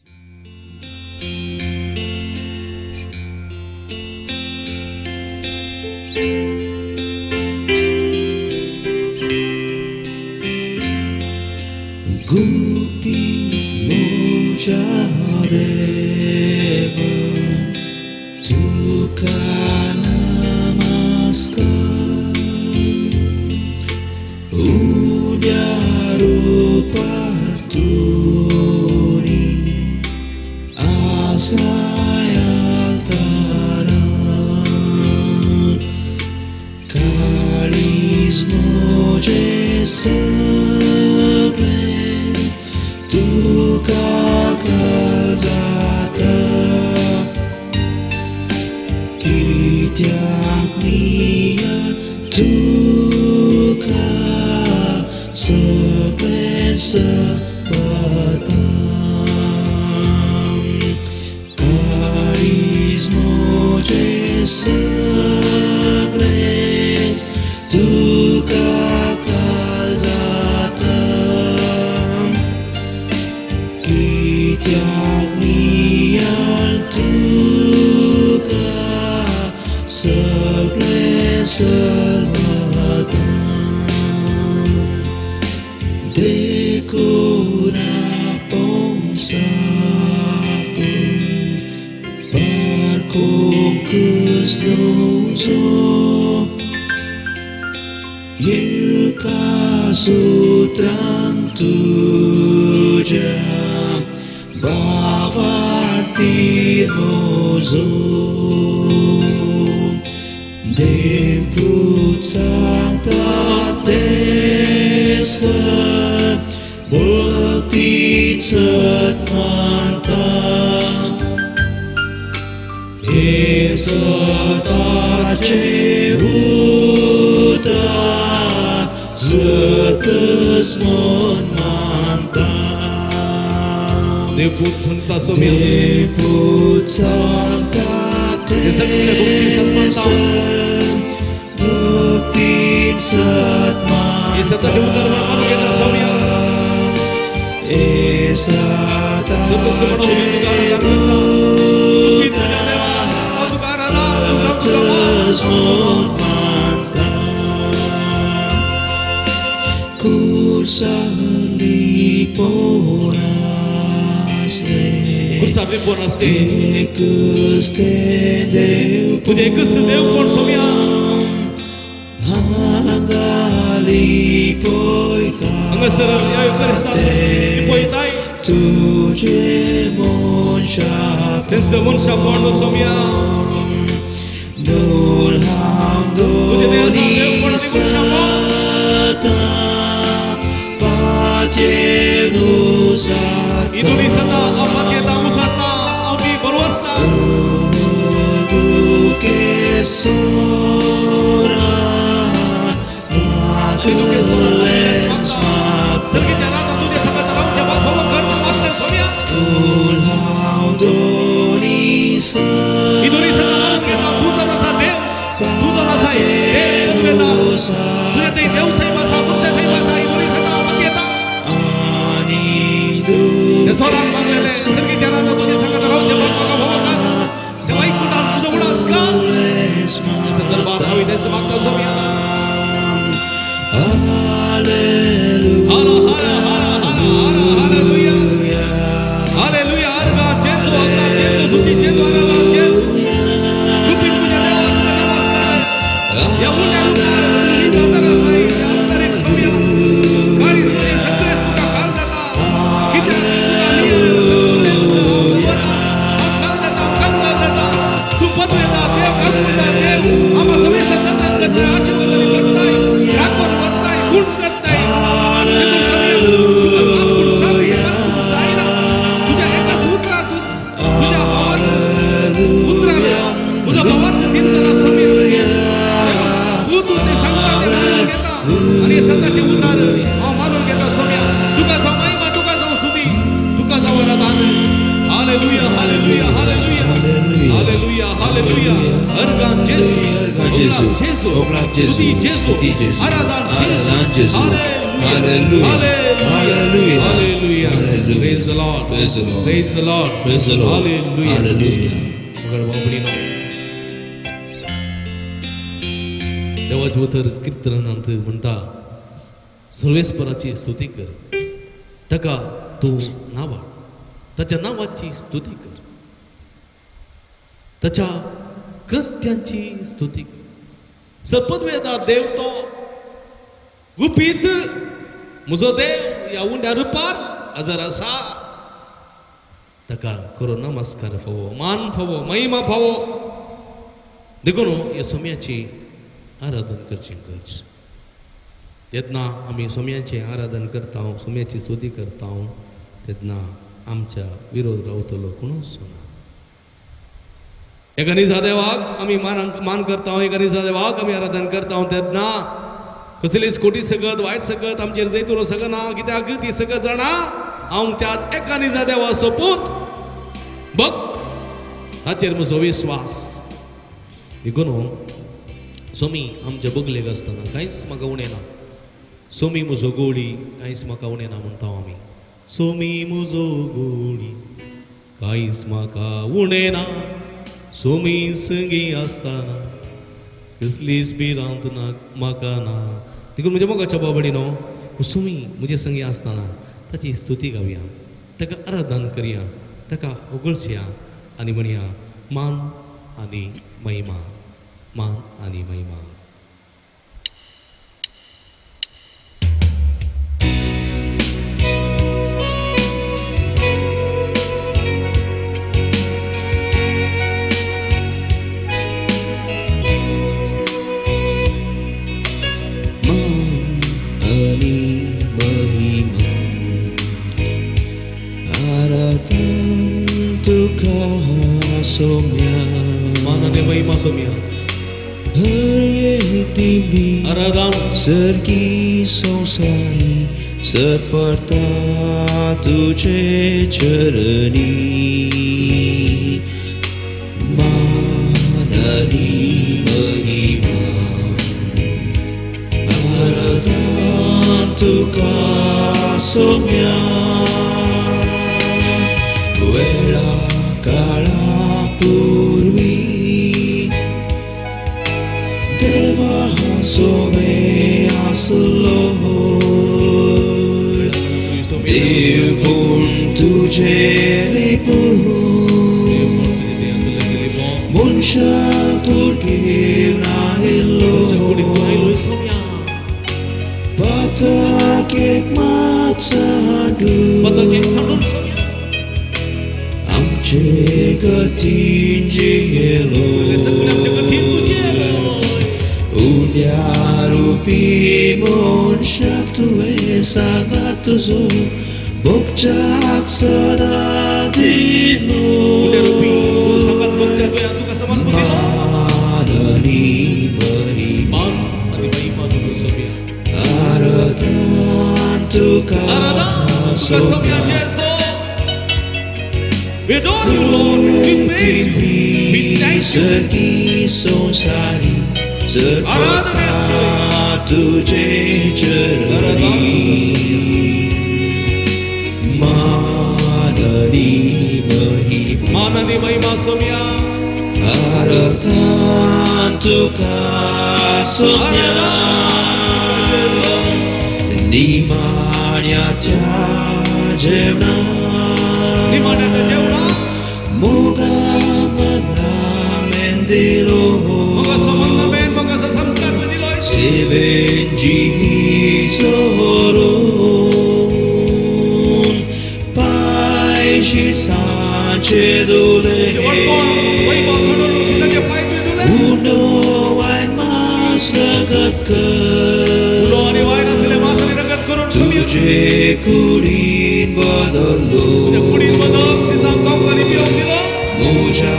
गुपी म्हज्या देवा तुका नमस्कार उड्या रुपार तुनी आसाय आल्तारान काळीज म्हजें सगळें तुका जाता कित्याक नियाळ तुका सगळें सपता काळीज म्हजें सगळेंच तुका जाता कित्याक नियाळ तुका सगळें सलवता देखून आपोवंक पारखूंकच न्हजो एका सुत्रान तुज्या भावार्थी म्हजो देवपूत सांगता तें सर सत मानता हे सताचे उतर सतच म्हूण मानता. देवपूत सांगता सोम्या. देवपूत सांगता. हे सगळे भक्ती सत मानता. भक्तीन सत हे सताचे उतर म्हण मानून घेता सोम्या. हे सतच म्हणून मी तुका आराधन करता. गुपीत तुज्या देवा हांव तुका आराधन, हांव तुका मान. सतच म्हूण मानता. कुर्सार लिपोवन आसलें कुर्सार लिपोवन आसचें एकच तें देव तुजें एकच देवपण सोम्या. हांगा लिपयता हांगासर ह्या युखरिस्तांत लिपयताय तुजें मनशापण. तेंच मनशापण सोम्या. नूर हांव तुजें तें आसा देवपण आनी मनशापण. पातयेवन उसारता. ही दोनी सता हांव पातयेता उसारता हांव ती बरो आसता. दुखे सोरा आनी दुखे सोरा मागलेंच मागता. सर्गीच्या राजा तुज्या संगात रावचें फावो कर म्हूण मागता सोम्या. नूर हांव दोनी ही दोनी सता मानून घेता तूं जावन आसा देव, तूं जावन आसा देव पदवेदार. तुजें थंय देव सैम आसा, मनशा सैम आसा. ही दोनी सता हांव पातयेता. आनी ते सोरान मागलेलें सर्गीच्या राजा तुज्या संगात रावचें म्हाका फावो कर. तेव्हा एककुटान तुजो उडास कर. ह्या संदर्भात हांव तें मागता सोम्या. Hallelujah. हरा हरा हरा हरा हरा हालेलुया हालेलुया. अर्घा जेजू, अर्घा जेजू, स्तुती जेजू, आराधना जेजू. गुपीत तुझ्या देवा तुका नमस्कार. ह्या उण्या रुपार तूं नीज आदार आसाय. ह्या अंतरीक सोम्या काळीज तुजें सगळेंच तुका खाल जाता. कित्याक तुका सगळेंच हांव सर्वता हांव खाल जाता, हांव कंगाल जाता. तूं पदवेदार देव, काकुळदार देव. आमकां समेस्त जतन करताय, आशिर्वादांनी भरताय, राखण करताय, गुण करताय. देखून सोम्या तुका आपूण सामकें मानूंक जायना. तुज्या एकाच उतरार तुज्या भावान उतरार तुजो भावार्थ थीर जाला सोम्या. तूं तूं तें सांगता तें मानून घेता आनी हें सताचें उतार हांव मानून घेता सोम्या. तुका जावं महिमा, तुका जावं स्तुती, तुका जावं आराधन. Hallelujah hallelujah hallelujah hallelujah hallelujah. Organ जेजू, अर्गान जेजू, जेजू, ओगलाक जेजू, स्तुती जेजू, स्तुती जेजू, आराधन आराधन जेजू. जेजू. Hallelujah hallelujah, hallelujah hallelujah. Hallelujah. Praise the Lord. Praise the Lord. Praise the Lord. Praise the Lord. Hallelujah. Hallelujah. मगर बाबडीनो देवाचें उतर किर्तनांत म्हणटा सर्वेस्पराची स्तुती कर, ताका तूं नांवा ताच्या नांवाची स्तुती कर, ताच्या कृत्यांची स्तुती कर. सर्पदवेदार देव तो गुपीत म्हजो देव ह्या उंड्या रुपार हजर आसा. ताका करो नमस्कार फावो, मान फावो, महिमा फावो. देखून ह्या सोम्याची आराधन करची गरज. जेन्ना आमी सोम्याचें आराधन करता, सोम्याची स्तुती करता, तेन्ना आमच्या विरोध रावतलो कोणूच ना. एका निजा देवाक आमी मान करता, एका निजा देवाक आमी आराधन करता, तेन्ना कसलीच खोटी सगत वायट सगत आमचेर जैत उरूंक शकना. कित्याक ती सगत जाणा हांव त्या एका निजा देवाचो पूत भक्त, ताचेर म्हजो विस्वास. देखून सोमी आमच्या बगलेक आसतना कांयच म्हाका उणें ना. सोमी म्हजो गोळी कांयच म्हाका उणें ना म्हणटा आमी. सोमी म्हजो गोळी कांयच म्हाका उणें ना, सोमी संगी आसतना कसलीच भिरांत ना म्हाका ना. देखून म्हज्या मोगाच्या बाबडी न्हू सोमी म्हजे संगी आसतना ताची स्तुती गावया, ताका आराधन करया, ताका उगळसया आनी म्हणया मान आनी महिमा, मान आनी महिमा. मान आनी महिमा तुका सोम्या मान आनी महिमा सोम्या हर एक दिमी आराधन सर्गी संवसारी सरपरता तुजे चरणी मान आनी महिमा आराधन तुका सोम्या वेळा काळा पूर्वी देवा सोमे आसलो देव पूण तुजे लिपून मनशा कुडीन आयलो पताक एक मात सांडून आमचे गतीन जियेलो उद्या रुपी मनशाक तुवें सांगात तुजो भोगच्याक सदां दिलो मान आनी महिमा आराधन तुका Saumya We adore you, Lord. We praise you. We thank you. सर्गी संवसारी आराधना सरपरता तुजे चरणी मान आनी महिमा मान आनी महिमा सोम्या आराधन तुका सोम्या निमाण्याच्या जेवणा निमाण्याच्या जेवणा मोगा मना मेंदिलो मोगाचो मग्न मोगाचो संस्कार दिलो सेवेन जिचोरून पांय शिसाचे धुले वैभव सोडून शिसाचे पांय तुवें धुले उनो वायन मास रगत कर उलो आनी वायन आसलें मांस आनी रगत करून सोम्या तुजे कुडीन बदल्लो तुज्या कुडीन बदल शिसाक खावंक आनी पिवंक दिलो म्हज्या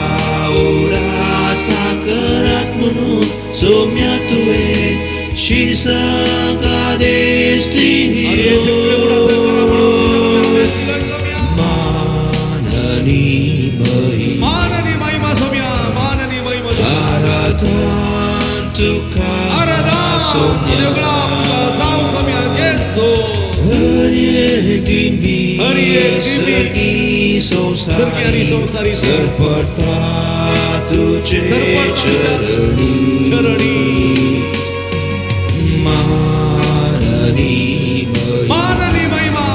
उडासा करात म्हणून सोम्या तुवें शिसाक आदेश आनी हे सगळे उडासा करा म्हणून शिसाक तुवें आदेश दिलो सोम्या मान आनी महिमा मान आनी महिमा सोम्या मान आनी महिमा सोम्या आराधन तुका आराधन सोम्या तुका जावं सोम्या जेजू हर एक दिमी हर एक दिमी सर्गी सर्गी आनी संवसारी संवसारी सरपरता तुजे सरपरता चरणी चरणी मान आनी महिमा मान आनी महिमा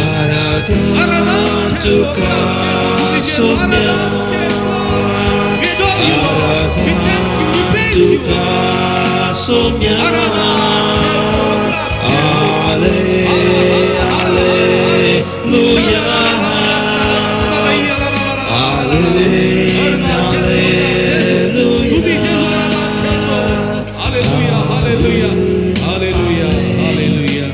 आराधन आराधन तुका Saumya We adore you, Lord. We thank you. We praise you. तुका सोम्या आराधन जेजू आले Alleluia स्तुती जेजू hallelujah hallelujah hallelujah hallelujah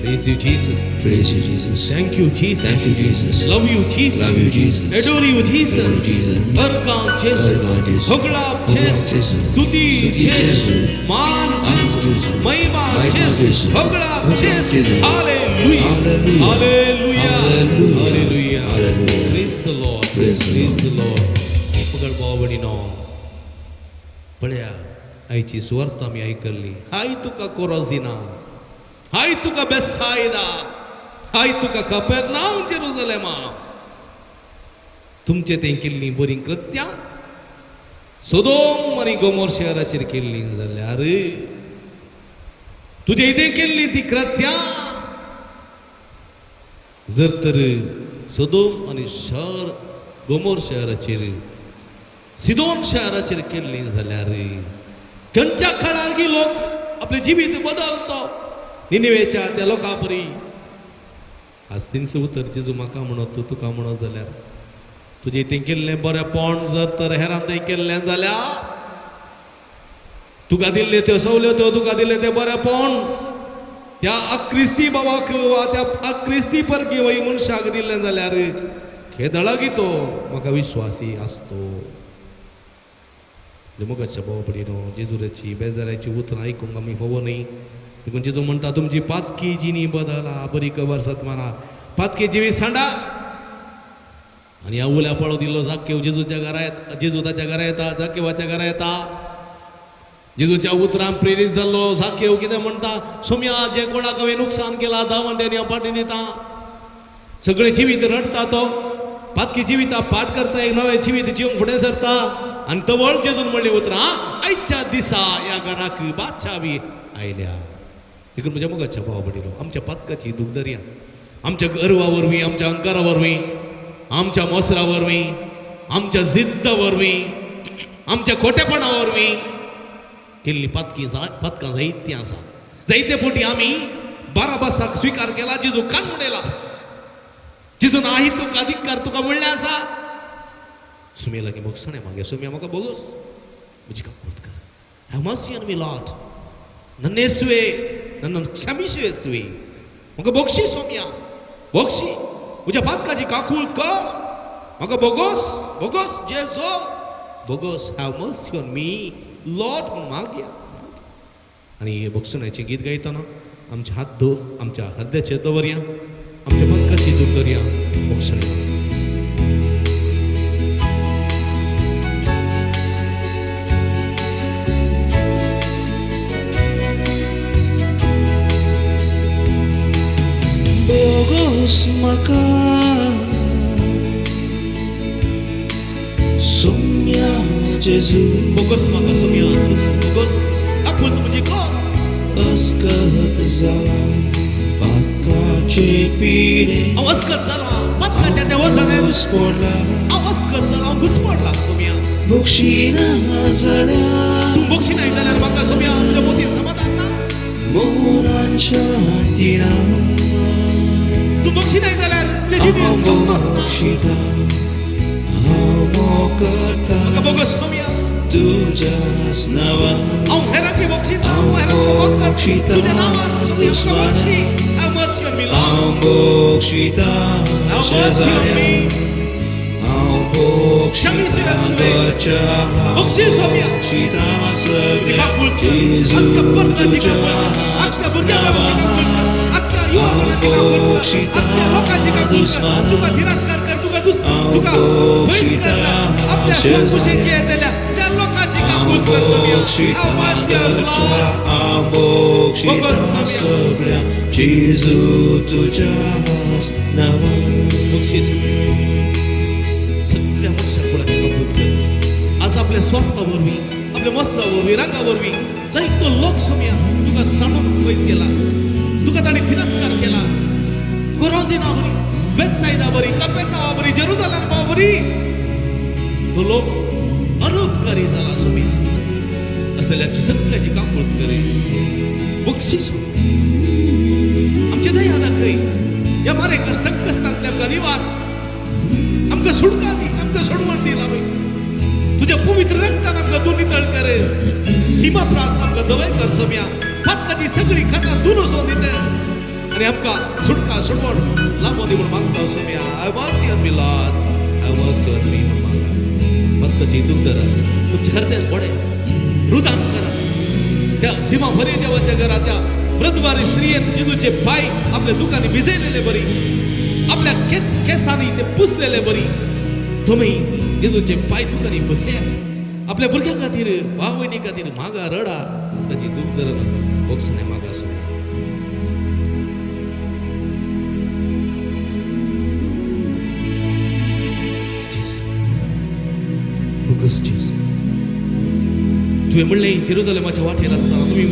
Praise you, Jesus. Praise you, Jesus. Thank you, Jesus. Thank you, Jesus. Love you, Jesus. Love you, Jesus. Adore you, Jesus. Adore you, Jesus. अर्कान Jesus. अर्कान Jesus. होगळाप Jesus. Jesus. स्तुती स्तुती Jesus. Jesus. मान Jesus. Jesus. Mahima Mahima Jesus. Jesus. होगळाप होगळाप Jesus. Jesus. Hallelujah. Hallelujah. Hallelujah. Hallelujah. Hallelujah. Hallelujah. Praise the Lord. Praise the Praise the Lord. पकड भाव भयणीनो पळया आयची सुवार्थ आमी आयकल्ली हाय तुका कोरोजिना हाय तुका बेसायदा हाय तुका कपेरनाउम जेरुजलेमा तुमचे तें केल्लीं बरीं कृत्यां सोदोम आनी गोमोर शहराचेर केल्लीं जाल्यार तुजे इतें केल्ली ती कृत्यां जर तर सोदोम आनी शहर गोमोर शहराचेर सिदोन शहराचेर केल्ली जाल्यार खंयच्या काळार की लोक आपलें जिवीत बदलतो निनिवेच्या त्या लोकां परी आज तिनसो उतर जेजू म्हाका म्हणत तुका म्हणत जाल्यार तुजें तें केल्लें बरेंपण जर तर हेरान तें केल्लें जाल्यार तुका दिल्ले त्यो सवल्यो त्यो तुका दिल्ले तें बरेंपण त्या अक्रिस्ती बाबाक वा त्या अक्रिस्ती परकी वय मनशाक दिल्लें जाल्यार खेदळागी तो म्हाका विश्वासी आसतो. मोगाच्या भाव भयणीनो, जेजुराची बेजाराची उतरां आयकूंक आमी फावो न्ही. देखून जेजू म्हणटा तुमची पातकी जिणी बदला, बरी खबर सतमाना, पातकी जिवी सांडा. आनी ह्या उल्या पळो दिल्लो जाकेव जेजूच्या घरा येता, जेजू ताच्या घरा येता, जाकेवाच्या घरा येता. जेजूच्या उतरान प्रेरीत जाल्लो जाकेव कितें म्हणटा, सोम्या जे कोणाक हांवें नुकसान केलां 10 वांट्यांनी हांव पाटी दिता. सगळें जिवीत रडटा तो, पातकी जिविता पाठ करता, एक नवें जिवीत जिवंक फुडें सरता. आनी तवळ जेजून म्हणली उतरां, आयच्या दिसा ह्या घराक बादशावी आयल्या. देखून म्हज्या मोगाच्या भाव भयणीनो, आमच्या पातकाची दुखदर्या आमच्या गर्वा वरवीं, आमच्या अहंकारा वरवीं, आमच्या मोसरा वरवीं, आमच्या जिद्द वरवीं, आमच्या खोटेपणा वरवीं केल्ली पातकी पातकां जायतीं आसा. जायते फावटी आमी बाराबासाक स्विकार केला, जेजू कान उडयला, जेजून आही तुका अधिकार तुका म्हणलें आसा. सुम्या लागीं भोगसणें मागे, सुम्या म्हाका भोगोस, म्हजी काकूळत कर, have mercy on me Lord, नन्नेसुवे नन्न क्षमिशुवे, म्हाका भोगशी सोम्या, भोगशी, म्हज्या पातकाची काकूळत कर, म्हाका भोगोस, भोगोस जेजो, भोगोस, have mercy on me Lord मागया. आनी हे भोगसण्याचें गीत गायतना आमचे हात धो, आमच्या हृदयाचेर दवरया, आमच्या पातकाची दूख दवरया, भोगसणें. Bogos maka Sumya Jesu, bogus म्हाका सोम्या जेजू, बोगस काकूळत म्हजी कर. अस्कत जाला पातकाचे पिडे, हांव अस्कत जाला पातकाच्या त्या वजनान, घुस्पडला, हांव अस्कत जाला, हांव घुस्पडला सोम्या. भोगशिना जाल्यार, तूं भोगशिनाय जाल्यार म्हाका सोम्या तुज्या मोतीर समाधान ना. मोनान शांती ना, तूं भोगशिनाय जाल्यार तुज्या जिणेंत संतोश ना. भोगशिता हांव मोग करता म्हाका बोगस सोम्या, तुज्याच नांवान, हांव हेरांक भोगशिता, हांव हेरांक मोग करता तुज्या नांवान सोम्या, म्हाका भोगशी. Have mercy on me, Lord. हांव भोगशिता Have mercy on me. हांव भोगशिता भोगशी सोम्या. भोगशिता तुजी काकूळत कर. आमच्या परसाची काकूळत कर, आमच्या भुरग्याबाळाची काकूळत कर, आमच्या युवापणाची काकूळत कर, आमच्या लोकांची काकूळत कर. तुका तिरस्कार कर, तुका तुका बहिश्कार कर, आपल्या स्वखुशीन येतल्या त्या लोकांची काकूळत कर सोम्या. Have mercy on us, Lord. भोगशिता बोगस सोम्या. सगळ्या जेजू तुज्याच नांवान. बक्षीस सगळ्या मनशा कुळाची काकूळत कर. आज आपल्या स्वार्था वरवीं, आपल्या मसरा वरवीं, रागा वरवीं जायतो लोक सोम्या तुका सांडून पयस गेला, तुका ताणें तिरस्कार केला. कोरोजिना बरी, बेतसायदा बरी, कपेर्नावा बरी, जेरुजालेमा बरी तो लोक अनुपकारी जाला सोम्या. असल्याची सगळ्याची काकूळत करे, बक्षीस आमचे दया दाखय. ह्या मारेकर संकश्टांतल्या आमकां निवार, आमकां सुटका दी, आमकां सोडवण दी लावय. तुज्या पवित्र रक्तान आमकां तूं नितळ कर, हिमा प्रास आमकां दवाय कर सोम्या. पातकाची सगळी खातां दूर वचोन दिता आनी आमकां सुटका सोडवण लाबो दी म्हूण मागता Saumya. Have mercy on me, Lord. Have mercy on me म्हूण मागता. पातकाची दूख धरा, तुमच्या हृदयान बडे रुदान करा. त्या सीमा फरी देवाच्या घरा त्या वृद्धवारी स्त्रियेन जेजूचे पाय आपल्या दुकानी भिजयलेले बरी, आपल्या केसांनी ते पुसलेले बरी, तुमी जेजूचे पाय दुकानी बसया. आपल्या भुरग्यां खातीर, भाव भयणी खातीर मागा, रडा, ताची दूख धरून भोगसणें मागा सोम्या. जेजू, बोगस जेजू, तुवें म्हणलें जेरुजालेमाच्या वाटेर आसतना तुमी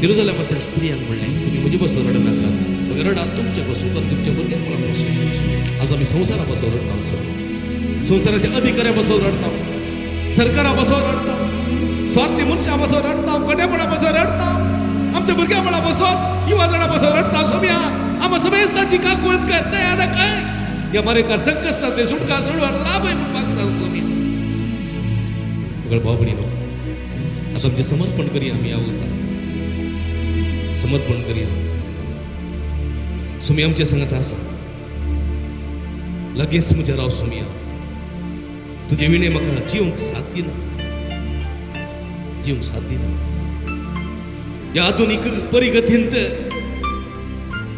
जेरुजालेमाच्या स्त्रियांक म्हणलें तुमी म्हजे बसून रडनाकात, मग रडा तुमचे बसून आनी तुमच्या भुरग्यांक बसून. आज आमी संवसारा बसून रडटा सोम्या, संवसाराच्या अधिकाऱ्या बसून रडटा, सरकारा बसून रडटा, स्वार्थी मनशा बसून रडटा, कटेपणा बसून रडटा, आमच्या भुरग्यां मळा बसून, युवा जाणा बसून रडटा सोम्या. आमकां समेस्ताची काकूळत कर, दया दाखय. ह्या मारेकार संकश्टांतले सुटका सोडवण लाभय म्हूण मागता सोम्या. मगळ भाव भयणीनो, आतां आमचें समर्पण करया आमी ह्या वखदाक. समर्पण करया. सुमी आमच्या संगत आसा, लगेच म्हज्या राव सुमिया, तुजे विणे म्हाका जिवंक साथ दिना, जिवंक साथ दिना. ह्या आधुनीक परिगतींत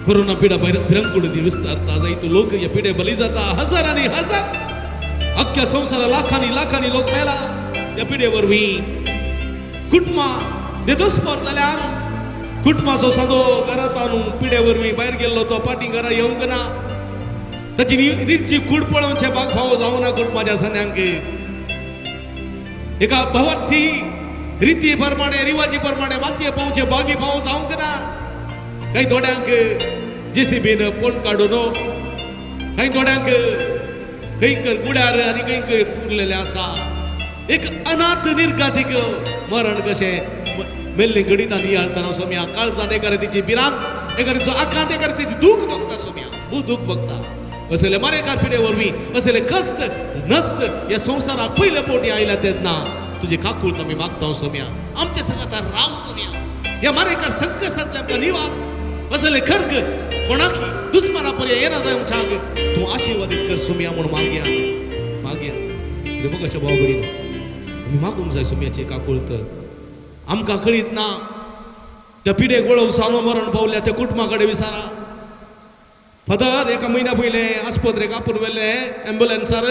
कोरोना पिडा भिरंकूळ विस्तारता जायतो लोक ह्या पिडे बली जाता, हजारांनी हजार, अख्ख्या संवसारा लाखांनी लाखांनी लोक मेला ह्या पिडे वरवीं. कुटुंबां देदोस्पोर जाल्यान कुटुंबाचो सादो घरांत आणून पिडे वरवीं भायर गेल्लो तो फाटीं घरा येवंक ना, ताची निर्ची कूड पळोवचें भाग फावो जावना कुटुंबाच्या सान्यांक. एका भावार्थी रिती प्रमाणे रिवाजी प्रमाणे मातये पावचे बागी पावो जावंक ना. कांय थोड्यांक जेसीबीन पोण काडून, कांय थोड्यांक खंय गुड्यार आनी खंय खंय पुरलेलें आसा. एक अनाथ निर्गातीक मरण कशें मेल्ले घडीत आनी नियाळतना सोम्या काळजांत एका रितीची भिरांत, एका रितीचो आकांत, एका रितीची दूख भोगता सोम्या, खूब दूख भोगता. असले मारेकार पिडे वरवीं असले कश्ट नश्ट ह्या संवसाराक पयले फावटी आयल्या तेन्ना तुजे काकूळत आमी मागता सोम्या, आमच्या सांगाता राव सोम्या. ह्या मारेकार संकश्टांतल्या आमकां निवार, असले खर्ग कोणाकी दुस्माना पर्याय येना जाय आमच्याक तूं आशिर्वादीत कर सोम्या म्हूण मागया मागया. मोगाच्या भाव भयणीन आमी मागूंक जाय सोम्याची काकूळत. आमकां कळीत ना त्या पिडेक वळोवंक सानो मरण पावल्या त्या कुटुंबा कडेन विचारा. फादर एका म्हयन्या पयलें आस्पत्रेक आपोवन व्हेलें एम्बुलन्सार,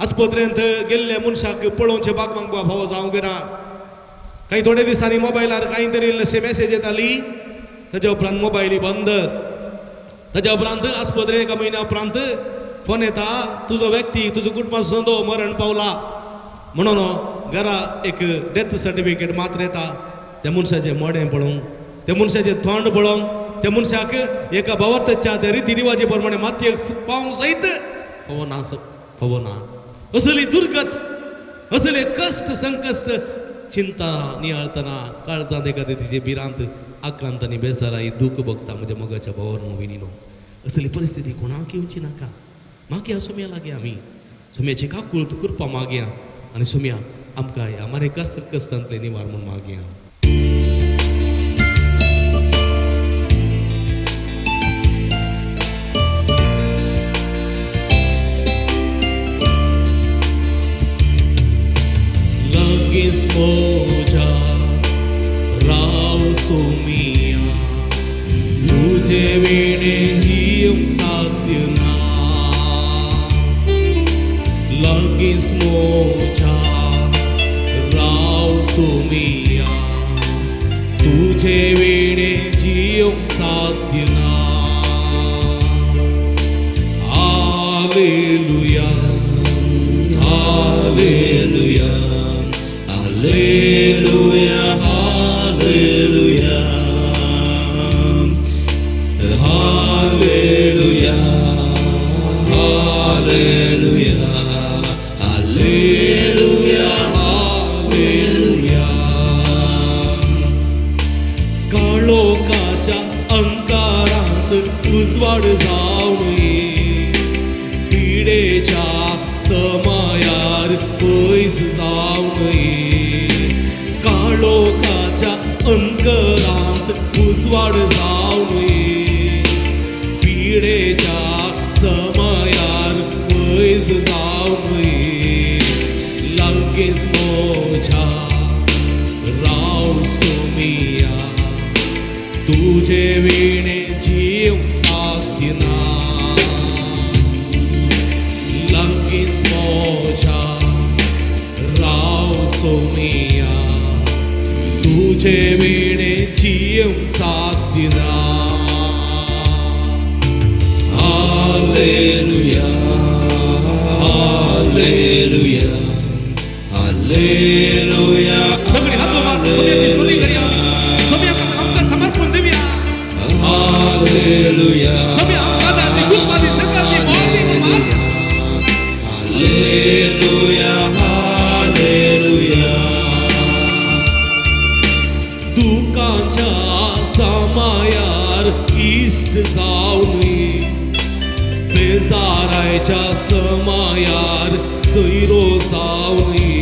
आस्पत्रेंत गेल्ले मनशाक पळोवचें बाग मागपा फावो जावंक ना. कांय थोड्या दिसांनी मोबायलार कांय तरी इल्लेशे मॅसेज येताली, ताज्या उपरांत मोबायली बंद. ताज्या उपरांत आस्पत्रे एका म्हयन्या उपरांत फोन येता, तुजो व्यक्ती तुजो कुटुंबाचो संदो मरण पावला म्हणून घरा एक डेथ सर्टिफिकेट मात्र येता. त्या मनशाचें मडें पळोवंक, त्या मनशाचें तोंड पळोवंक, त्या मनशाक एका भावार्थाच्या त्या रिती रिवाजे प्रमाणे मातयेक पावंक सयत फावो ना, फावो ना. असली दुर्गत, असले कश्ट संकश्ट चिंता नियाळतना काळजांत एका तिची भिरांत, आकांत आनी बेजाराय दूख भोगता म्हज्या मोगाच्या भावान भयणीनो. असली परिस्थिती कोणाक येवची नाका. मागया सोम्या लागीं आमी सोम्याची काकूळत कृपा मागया आनी सोम्या आमकां ह्या मारेकार संकश्टांतलें निवार म्हूण मागया. लगीच म्हज्या राव सोमिया, तुजे विणे जिवंक साध्य ना. लगीच म्हज्या राव सोमिया, तुजे विणे जिवंक साध्य ना. Hallelujah hallelujah hallelujah hallelujah hallelujah hallelujah hallelujah hallelujah. काळोखाच्या अंकारांत उजवाड जावन ये, पिडेच्या समयार पयस जावन ये. काळोखाच्या अंकरांत उजवाड जावन ये, पिडेच्या समयार पयस जावन ये. लागींच म्हज्या राव सोमिया, तुजे विणे जिवंक साध्य ना. लागींच म्हज्या राव सोमिया, तुजे विणे जिवंक साध्य ना. Hallelujah hallelujah hallelujah. सगळी हात मार सोम्याची स्तुती करूया आमी. सोम्याक आमकां समर्पण दिवया. हालेलुया सोम्या आमकां आदार दी, कृपा दी, सगळ दी, बळ दी म्हूण मागया. Hallelujah hallelujah. दुखाच्या समयार इश्ट जावन ये, बेजारायच्या समयार सोयरो जावन ये.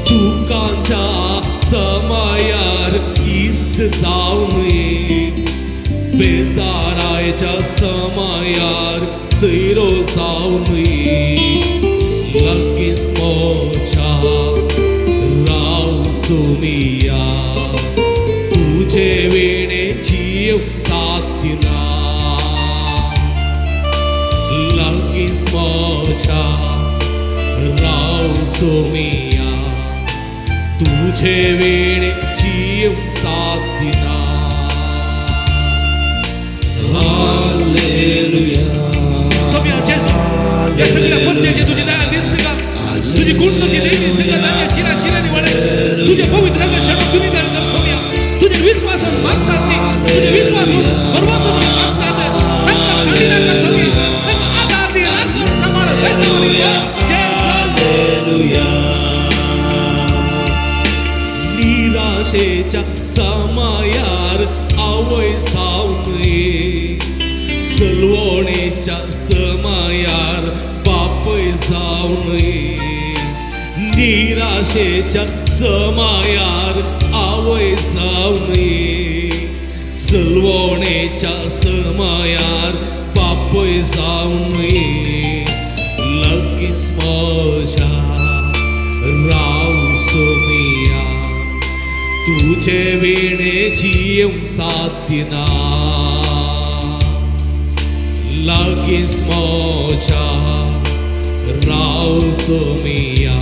दुखाच्या समयार इश्ट जावन बेजारायच्या समयार सैरो जावनूय लागींच मोच्या राव सोमिया तुझे वेणे जीव साथी ना लागींच मोच्या राव सोमिया तुझे वेणे जीव साथी ना. सोम्या जेजू या सगळ्या परतेचे तुझी दया दिसते का तुझी गुण तुझी देवी सगळं तांच्या शिरा शिरांनी वळय तुझे पवित्र रंग क्षण तुझी दया तर सोम्या तुझे विश्वासून मागतात ती तुझे विश्वासून भरवसून मागतात तांकां सांडी नाका सोम्या तांकां आधार दी राखण सांबाळ जेजू. निराशेच्या समयार आवय जावन सलवणेच्या समयार बापय जावन निराशेच्या समयार आवय जावन सलवणेच्या समयार बापय जावन लगीच म्हज्या राव सोमिया तुझे वेणे जीव साथी ना लागींच म्हज्या राव सोमिया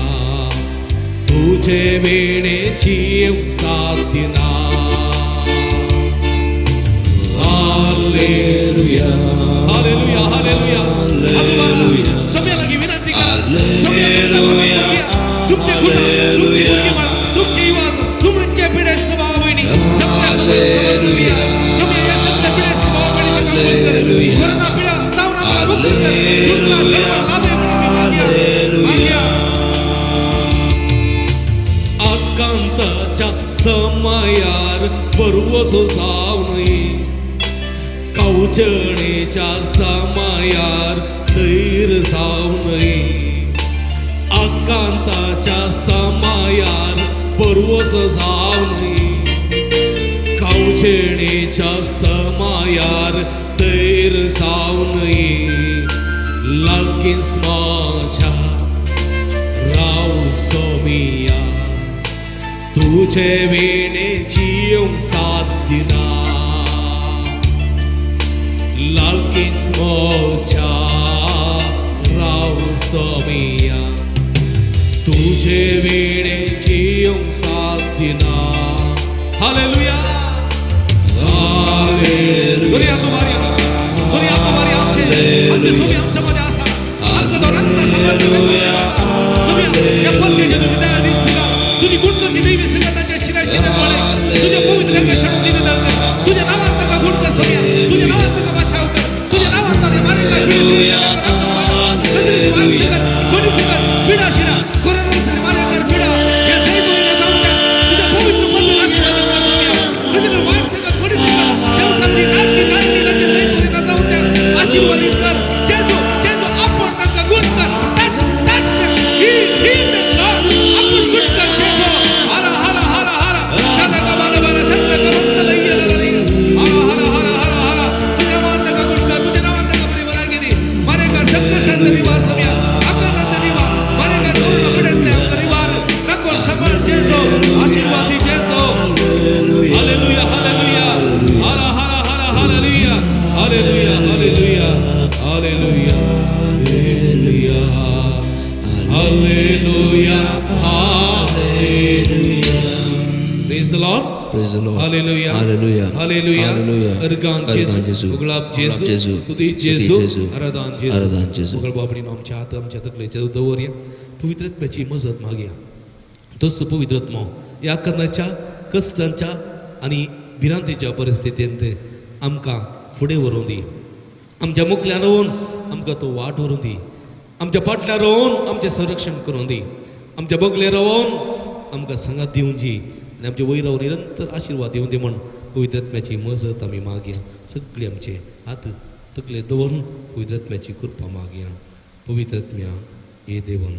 तुझे वेणे जीव साथी ना. Hallelujah hallelujah hallelujah. हात सोम्या लागी विनंती करा सोम्या तुमकां समर्पण दिया. तुमचे गुणां तुमची भुरगीं बाळां तुमचे इवास तुमचे पिडेस्त भाव भयणी सगळ्या समर्पण दिया. सोम्या ह्या सगळ्या पिडेस्त भाव भयणीचें काम कर कोरोना पिडा जावन आमकां मुक्त कर सुटका सर्व लाभे म्हणून आमी मागया मागया. आकांताच्या समयार बरवसो जावनय कावचणेच्या समयार धैर जावनय आकांताच्या समयार बरवसो जावनय कावचणेच्या समयार धैर जावनय लागींच म्हज्या राव सोमिया तुझे वेणे जीव साथी ना लागींच म्हज्या राव सोमिया तुझे वेणे जीव साथी ना. हालेलुया. दुनिया तुम्हारी दुनिया तुम्हारी आमचे आमचे सोमी आमच्या मध्ये आसा आमकां तो रक्त समर्थ सोम्या ह्या परतेचे तुझी दया दिसती का तुझी गुण तुझी देवी सगळं तांच्या शिरा शिऱ्यात वळय तुझ्या पवित्र रंगा क्षण दिले कर तुझ्या नावान ताका गुण कर सोम्या तुझ्या नावान ताका बचाव कर तुझ्या नावान ताका मारेकार पिडा शिरा कोरोना मारेकार पिडा ह्या सैमुरीला जावच्या तुझ्या पवित्र पद्धतीने आशीर्वाद कर सोम्या तुझ्या वाट सगळं कोणी सगळं देवसाची नाटकी नाटकी तांच्या सैमुरीला जावच्या आशीर्वादित कर जेजू जेजू आपण तांकां गुण कर touch touch them heal heal them Lord आपण गुण कर जेजू. हर हर हर हर शतक बल बल शतक मंत लई लई हर हर हर हर हर तुझ्या नावान तांकां गुण कर तुझ्या नावान तांकां बरी भलायकी दी मारेकार संकश्टांतले निवार सोम्या आकांतांतले निवार मारेकार कोरोना पिडेंतले आमकां निवार राखण सांबाळ जेजू आशीर्वाद दी जेजू. Hallelujah hallelujah Har Har Har hallelujah hallelujah hallelujah hallelujah hallelujah hallelujah. Praise the Lord. Praise the Lord. Hallelujah. Hallelujah. Hallelujah. Hallelujah. Organ जेजू उगळाप जेजू स्तुती जेजू आराधन जेजू आराधन जेजू. उगळ बाबडीनो आमच्या हात आमच्या तकलेचेर दवरया पवित्र आत्म्याची मजत मागया तोच पवित्र आत्मो ह्या करण्याच्या कश्टांच्या आनी भिरांतेच्या परिस्थितींत आमकां फुडें व्हरोन दी आमच्या मुखल्यान रावन आमकां तो वाट व्हरून दी आमच्या फाटल्यान रावन आमचें संरक्षण करून दी आमच्या बगले रावन आमकां सांगात दिवन दी आनी आमचे वयर रावन निरंतर आशिर्वाद दिवन दी म्हण पवित्र आत्म्याची मजत आमी मागया. सगळी आमचे हात तकले दवरून पवित्र आत्म्याची कृपा मागया. पवित्र आत्म्या ये देवन.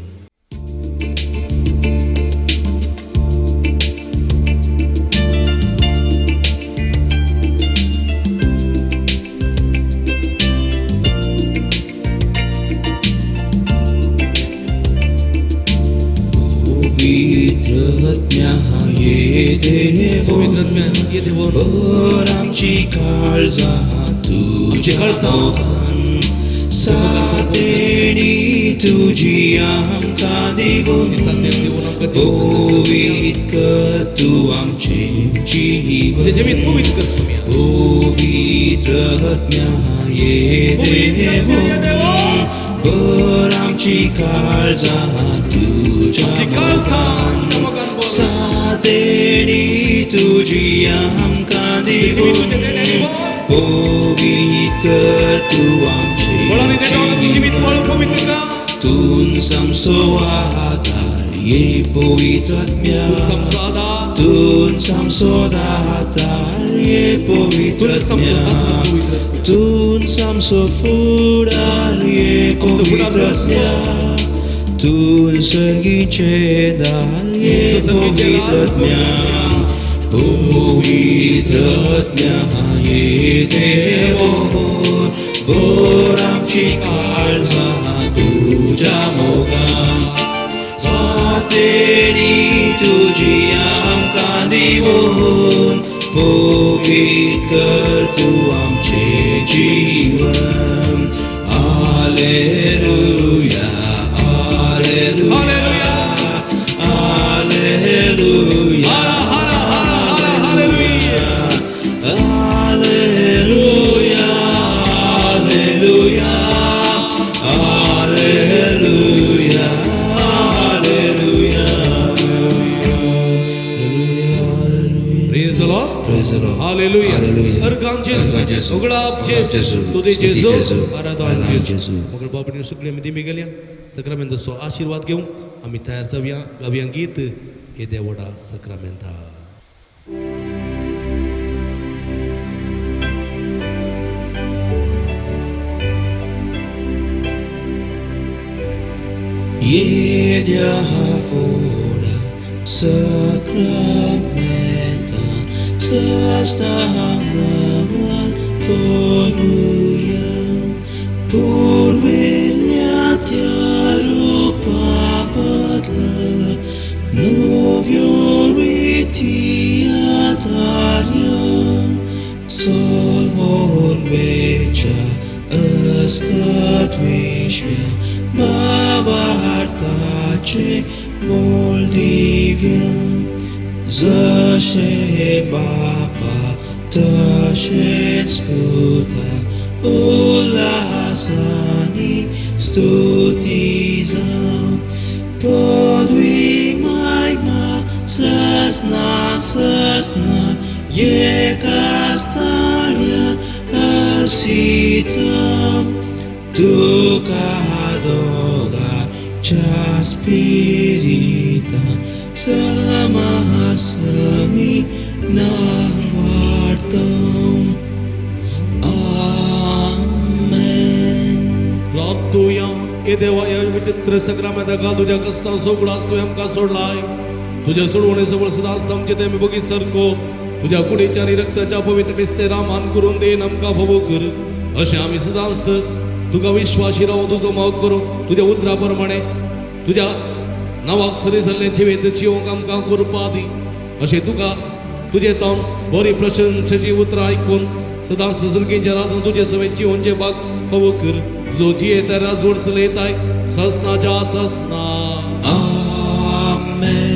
देवो पवित्र आत्म्या ये देवो भर आमची काळजां आमची तुज्या काळजां मोगान सातेणी तुजी आमकां दिवन हे सातेर दिवन आमकां जीवन पवित्र कर तूं आमचें जीवन तुजें जिवीत पवित्र कर सोम्या पवित्र आत्म्या ये पवित्र आत्म्या ये देवो भर आमची काळजां तुज्या आमची काळजां मोगान तुज्या मोगान भर. सातेणी तुजी आमकां तुजें जिवीत दिवन तुज्या देण्यानी भर. पवित्र कर तूं आमचें बळाने देवा तुजें जिवीत बळ पवित्र कर तूं आमचो आदार ये पवित्र आत्म्या तूं आमचो आदार तूं आमचो दातार ये पवित्र तूं आमचो आत्म्या दातार, पवित्र आत्म्या. तूं आमचो फुडार ये आमचो फुडार पवित्र आत्म्या तूं सर्गीचें दार ये तूं सर्गीचें पवित्र दार, आत्म्या पवित्र आत्म्या ये देवो भर आमची काळजां तुज्या मोगान सातेरी तुजी आमकां दिवन पवित्र तूं आमचें जीवन आलेलुया आलेलुया आलेलुया हर हर हर हर hallelujah Alleluia, Alleluia, Alleluia, Alleluia. Praise the Lord. Praise the Lord. Hallelujah. Hallelujah. Organ जेजू अर्गान जेजू. उगडाप उगडाप जेजू जेजू. स्तुती स्तुती जेजू जेजू. आराधन आराधन जेजू जेजू. मगळ बाबणी सगळी आमी दिमी गेल्या सक्रामेंताचो आशिर्वाद घेवन आमी तयार जावया गावया गीत येद्या व्हडा सक्रामेंता. Yedia fora sacramentan sastangaman koruya purvilyatya rupa padla novioritiatarya solvor vecha askadvishmya Babartache Moldivia Zashe Baba Tashet Sputa Ulasani Stutizam Podvi Maima Sasna Sasna Yekastalia Arsitam Tukadoga Chaspirita Samasami Navartam. Amen. प्रार्थुया. ये देवा ह्या विचित्र सक्रामेंता तुज्या कश्टांचो उगडास तुवें आमकां सोडलाय. तुज्या सोडवणे सगळं सदांच आमचें तें आमी बगी सारको तुज्या कुडीच्या आनी रक्ताच्या पवित्र मिस्तेरा मान करून then आमकां फावो कर. अशें आमी सदांच तुका विश्वाशी रावून तुजो मोग करूं तुज्या उतरा प्रमाणे तुज्या नांवाक सरी जाल्लें जिवीत जिवंक आमकां कृपा दी. अशें तुका तुजें तावन बरी प्रशंसेची उतरां आयकून सदांच सर्गीच्या राजान तुजे सवें जिवनचें भाग फावो कर. जो जियेता राजवट चलयताय ससनाच्या ससना. Amen.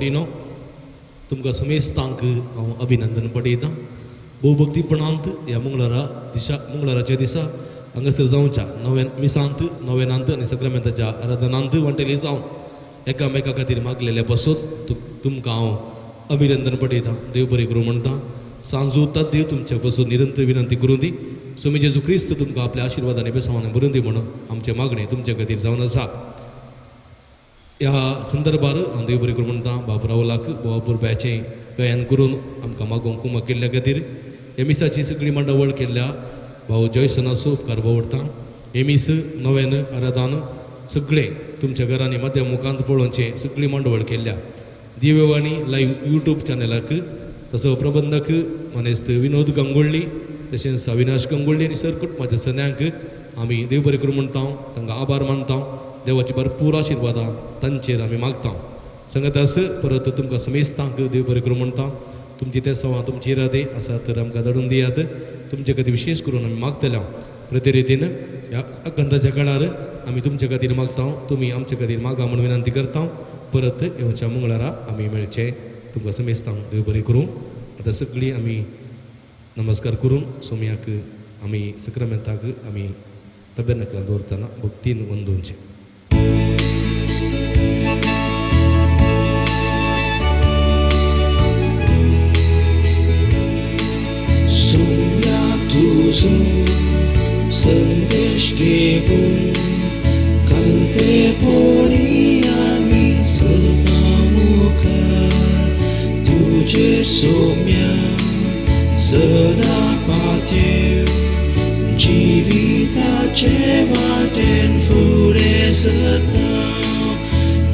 बापडीनो, तुमकां समेस्तांक हांव अभिनंदन पडयतां. भोवभक्तीपणांत ह्या मंगळारा दिसा, मंगळाराच्या दिसा हांगासर जावच्या नव्या मिसांत, नव्यानांत आनी सक्रमेंताच्या आराधनांत वांटेली जावन एकामेका खातीर मागलेल्या पासत तुमकां हांव अभिनंदन पडयतां. देव बरें करूं म्हणटा. सांजू देव तुमच्या पासून निरंतर विनंती करूं दी. स्वामी जेजू क्रिस्त तुमकां आपल्या आशिर्वादान बेसावान भरून दी म्हणून आमचें मागणें तुमच्या खातीर जावन आसा. ह्या संदर्भार हांव देव बरें करूं म्हणटा. बाब रावलाक बाबा पुरब्याचें गायन करून आमकां मागोवंक कुमक केल्ल्या खातीर, ह्या मिसाची सगळी मांडावळ केल्ल्या भाऊ जॉयसनाचो उपकार बावडटा. हे मीस नव्यान आराधान सगळें तुमच्या घरांनी माध्यम मुखांत पळोवचें सगळी मांडवळ केल्ल्या दिव्यवाणी लायव्ह यूट्यूब चॅनलाक तसो प्रबंधक मानेस्त विनोद गंगोळ्ळी तशेंच अविनाश गंगोळ्ळी आनी सर कुटुंबाच्या सन्यांक आमी देव बरें करूं म्हणटा. तांकां आभार मानता. देवाची भरपूर आशिर्वादां तांचेर आमी मागता. संगत परत तुमकां समेस्तांक देव बरें करूं म्हणटा. तुमची तेसांवां तुमची इरादे आसा तर आमकां धाडून दियात. तुमचे खातीर विशेष करून आमी मागतले. प्रति रितीन ह्या आकांताच्या काळार आमी तुमचे खातीर मागता, तुमी आमचे खातीर मागा म्हूण विनंती करता. परत येवच्या मंगळारा आमी मेळचे. तुमकां समेस्तांक देव बरें करूं. आतां सगळीं आमी नमस्कार करून सोमयाक आमी सक्रामेंताक आमी तबेनकलां दवरतना भक्तीन वंदोवचें. सोम्या तुजो संदेश घेवन कालतेपणी आमी सदां मुखार तुजेर सोम्या सदां पातयेव जिविताचे वाटेन फुडें सरता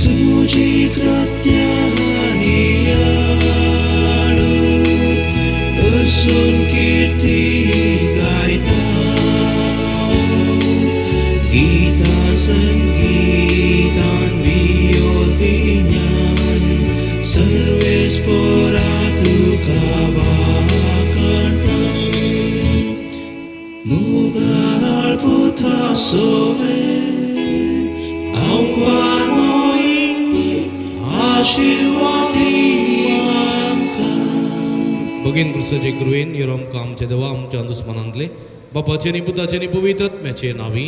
तुजी कृत्यां नियाळू असून कीर्ती गायता गीता संगीतान वियोल विज्ञान सर्वेस्पोरा तुका वाखाणता मुगाळ पुत्रा सोवे आव्हानोय आशिर्वादी आमकां. भगीन क्रिस्ताचे कृपेन यो आमकां आमच्या देवा आमच्या दुस्मनांतले बापाचे आनी पुताचे आनी पवित्र आत्म्याचे नांवी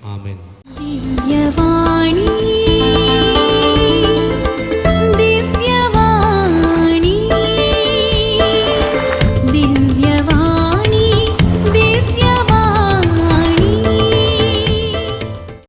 आमेन. दिव्यवाणी.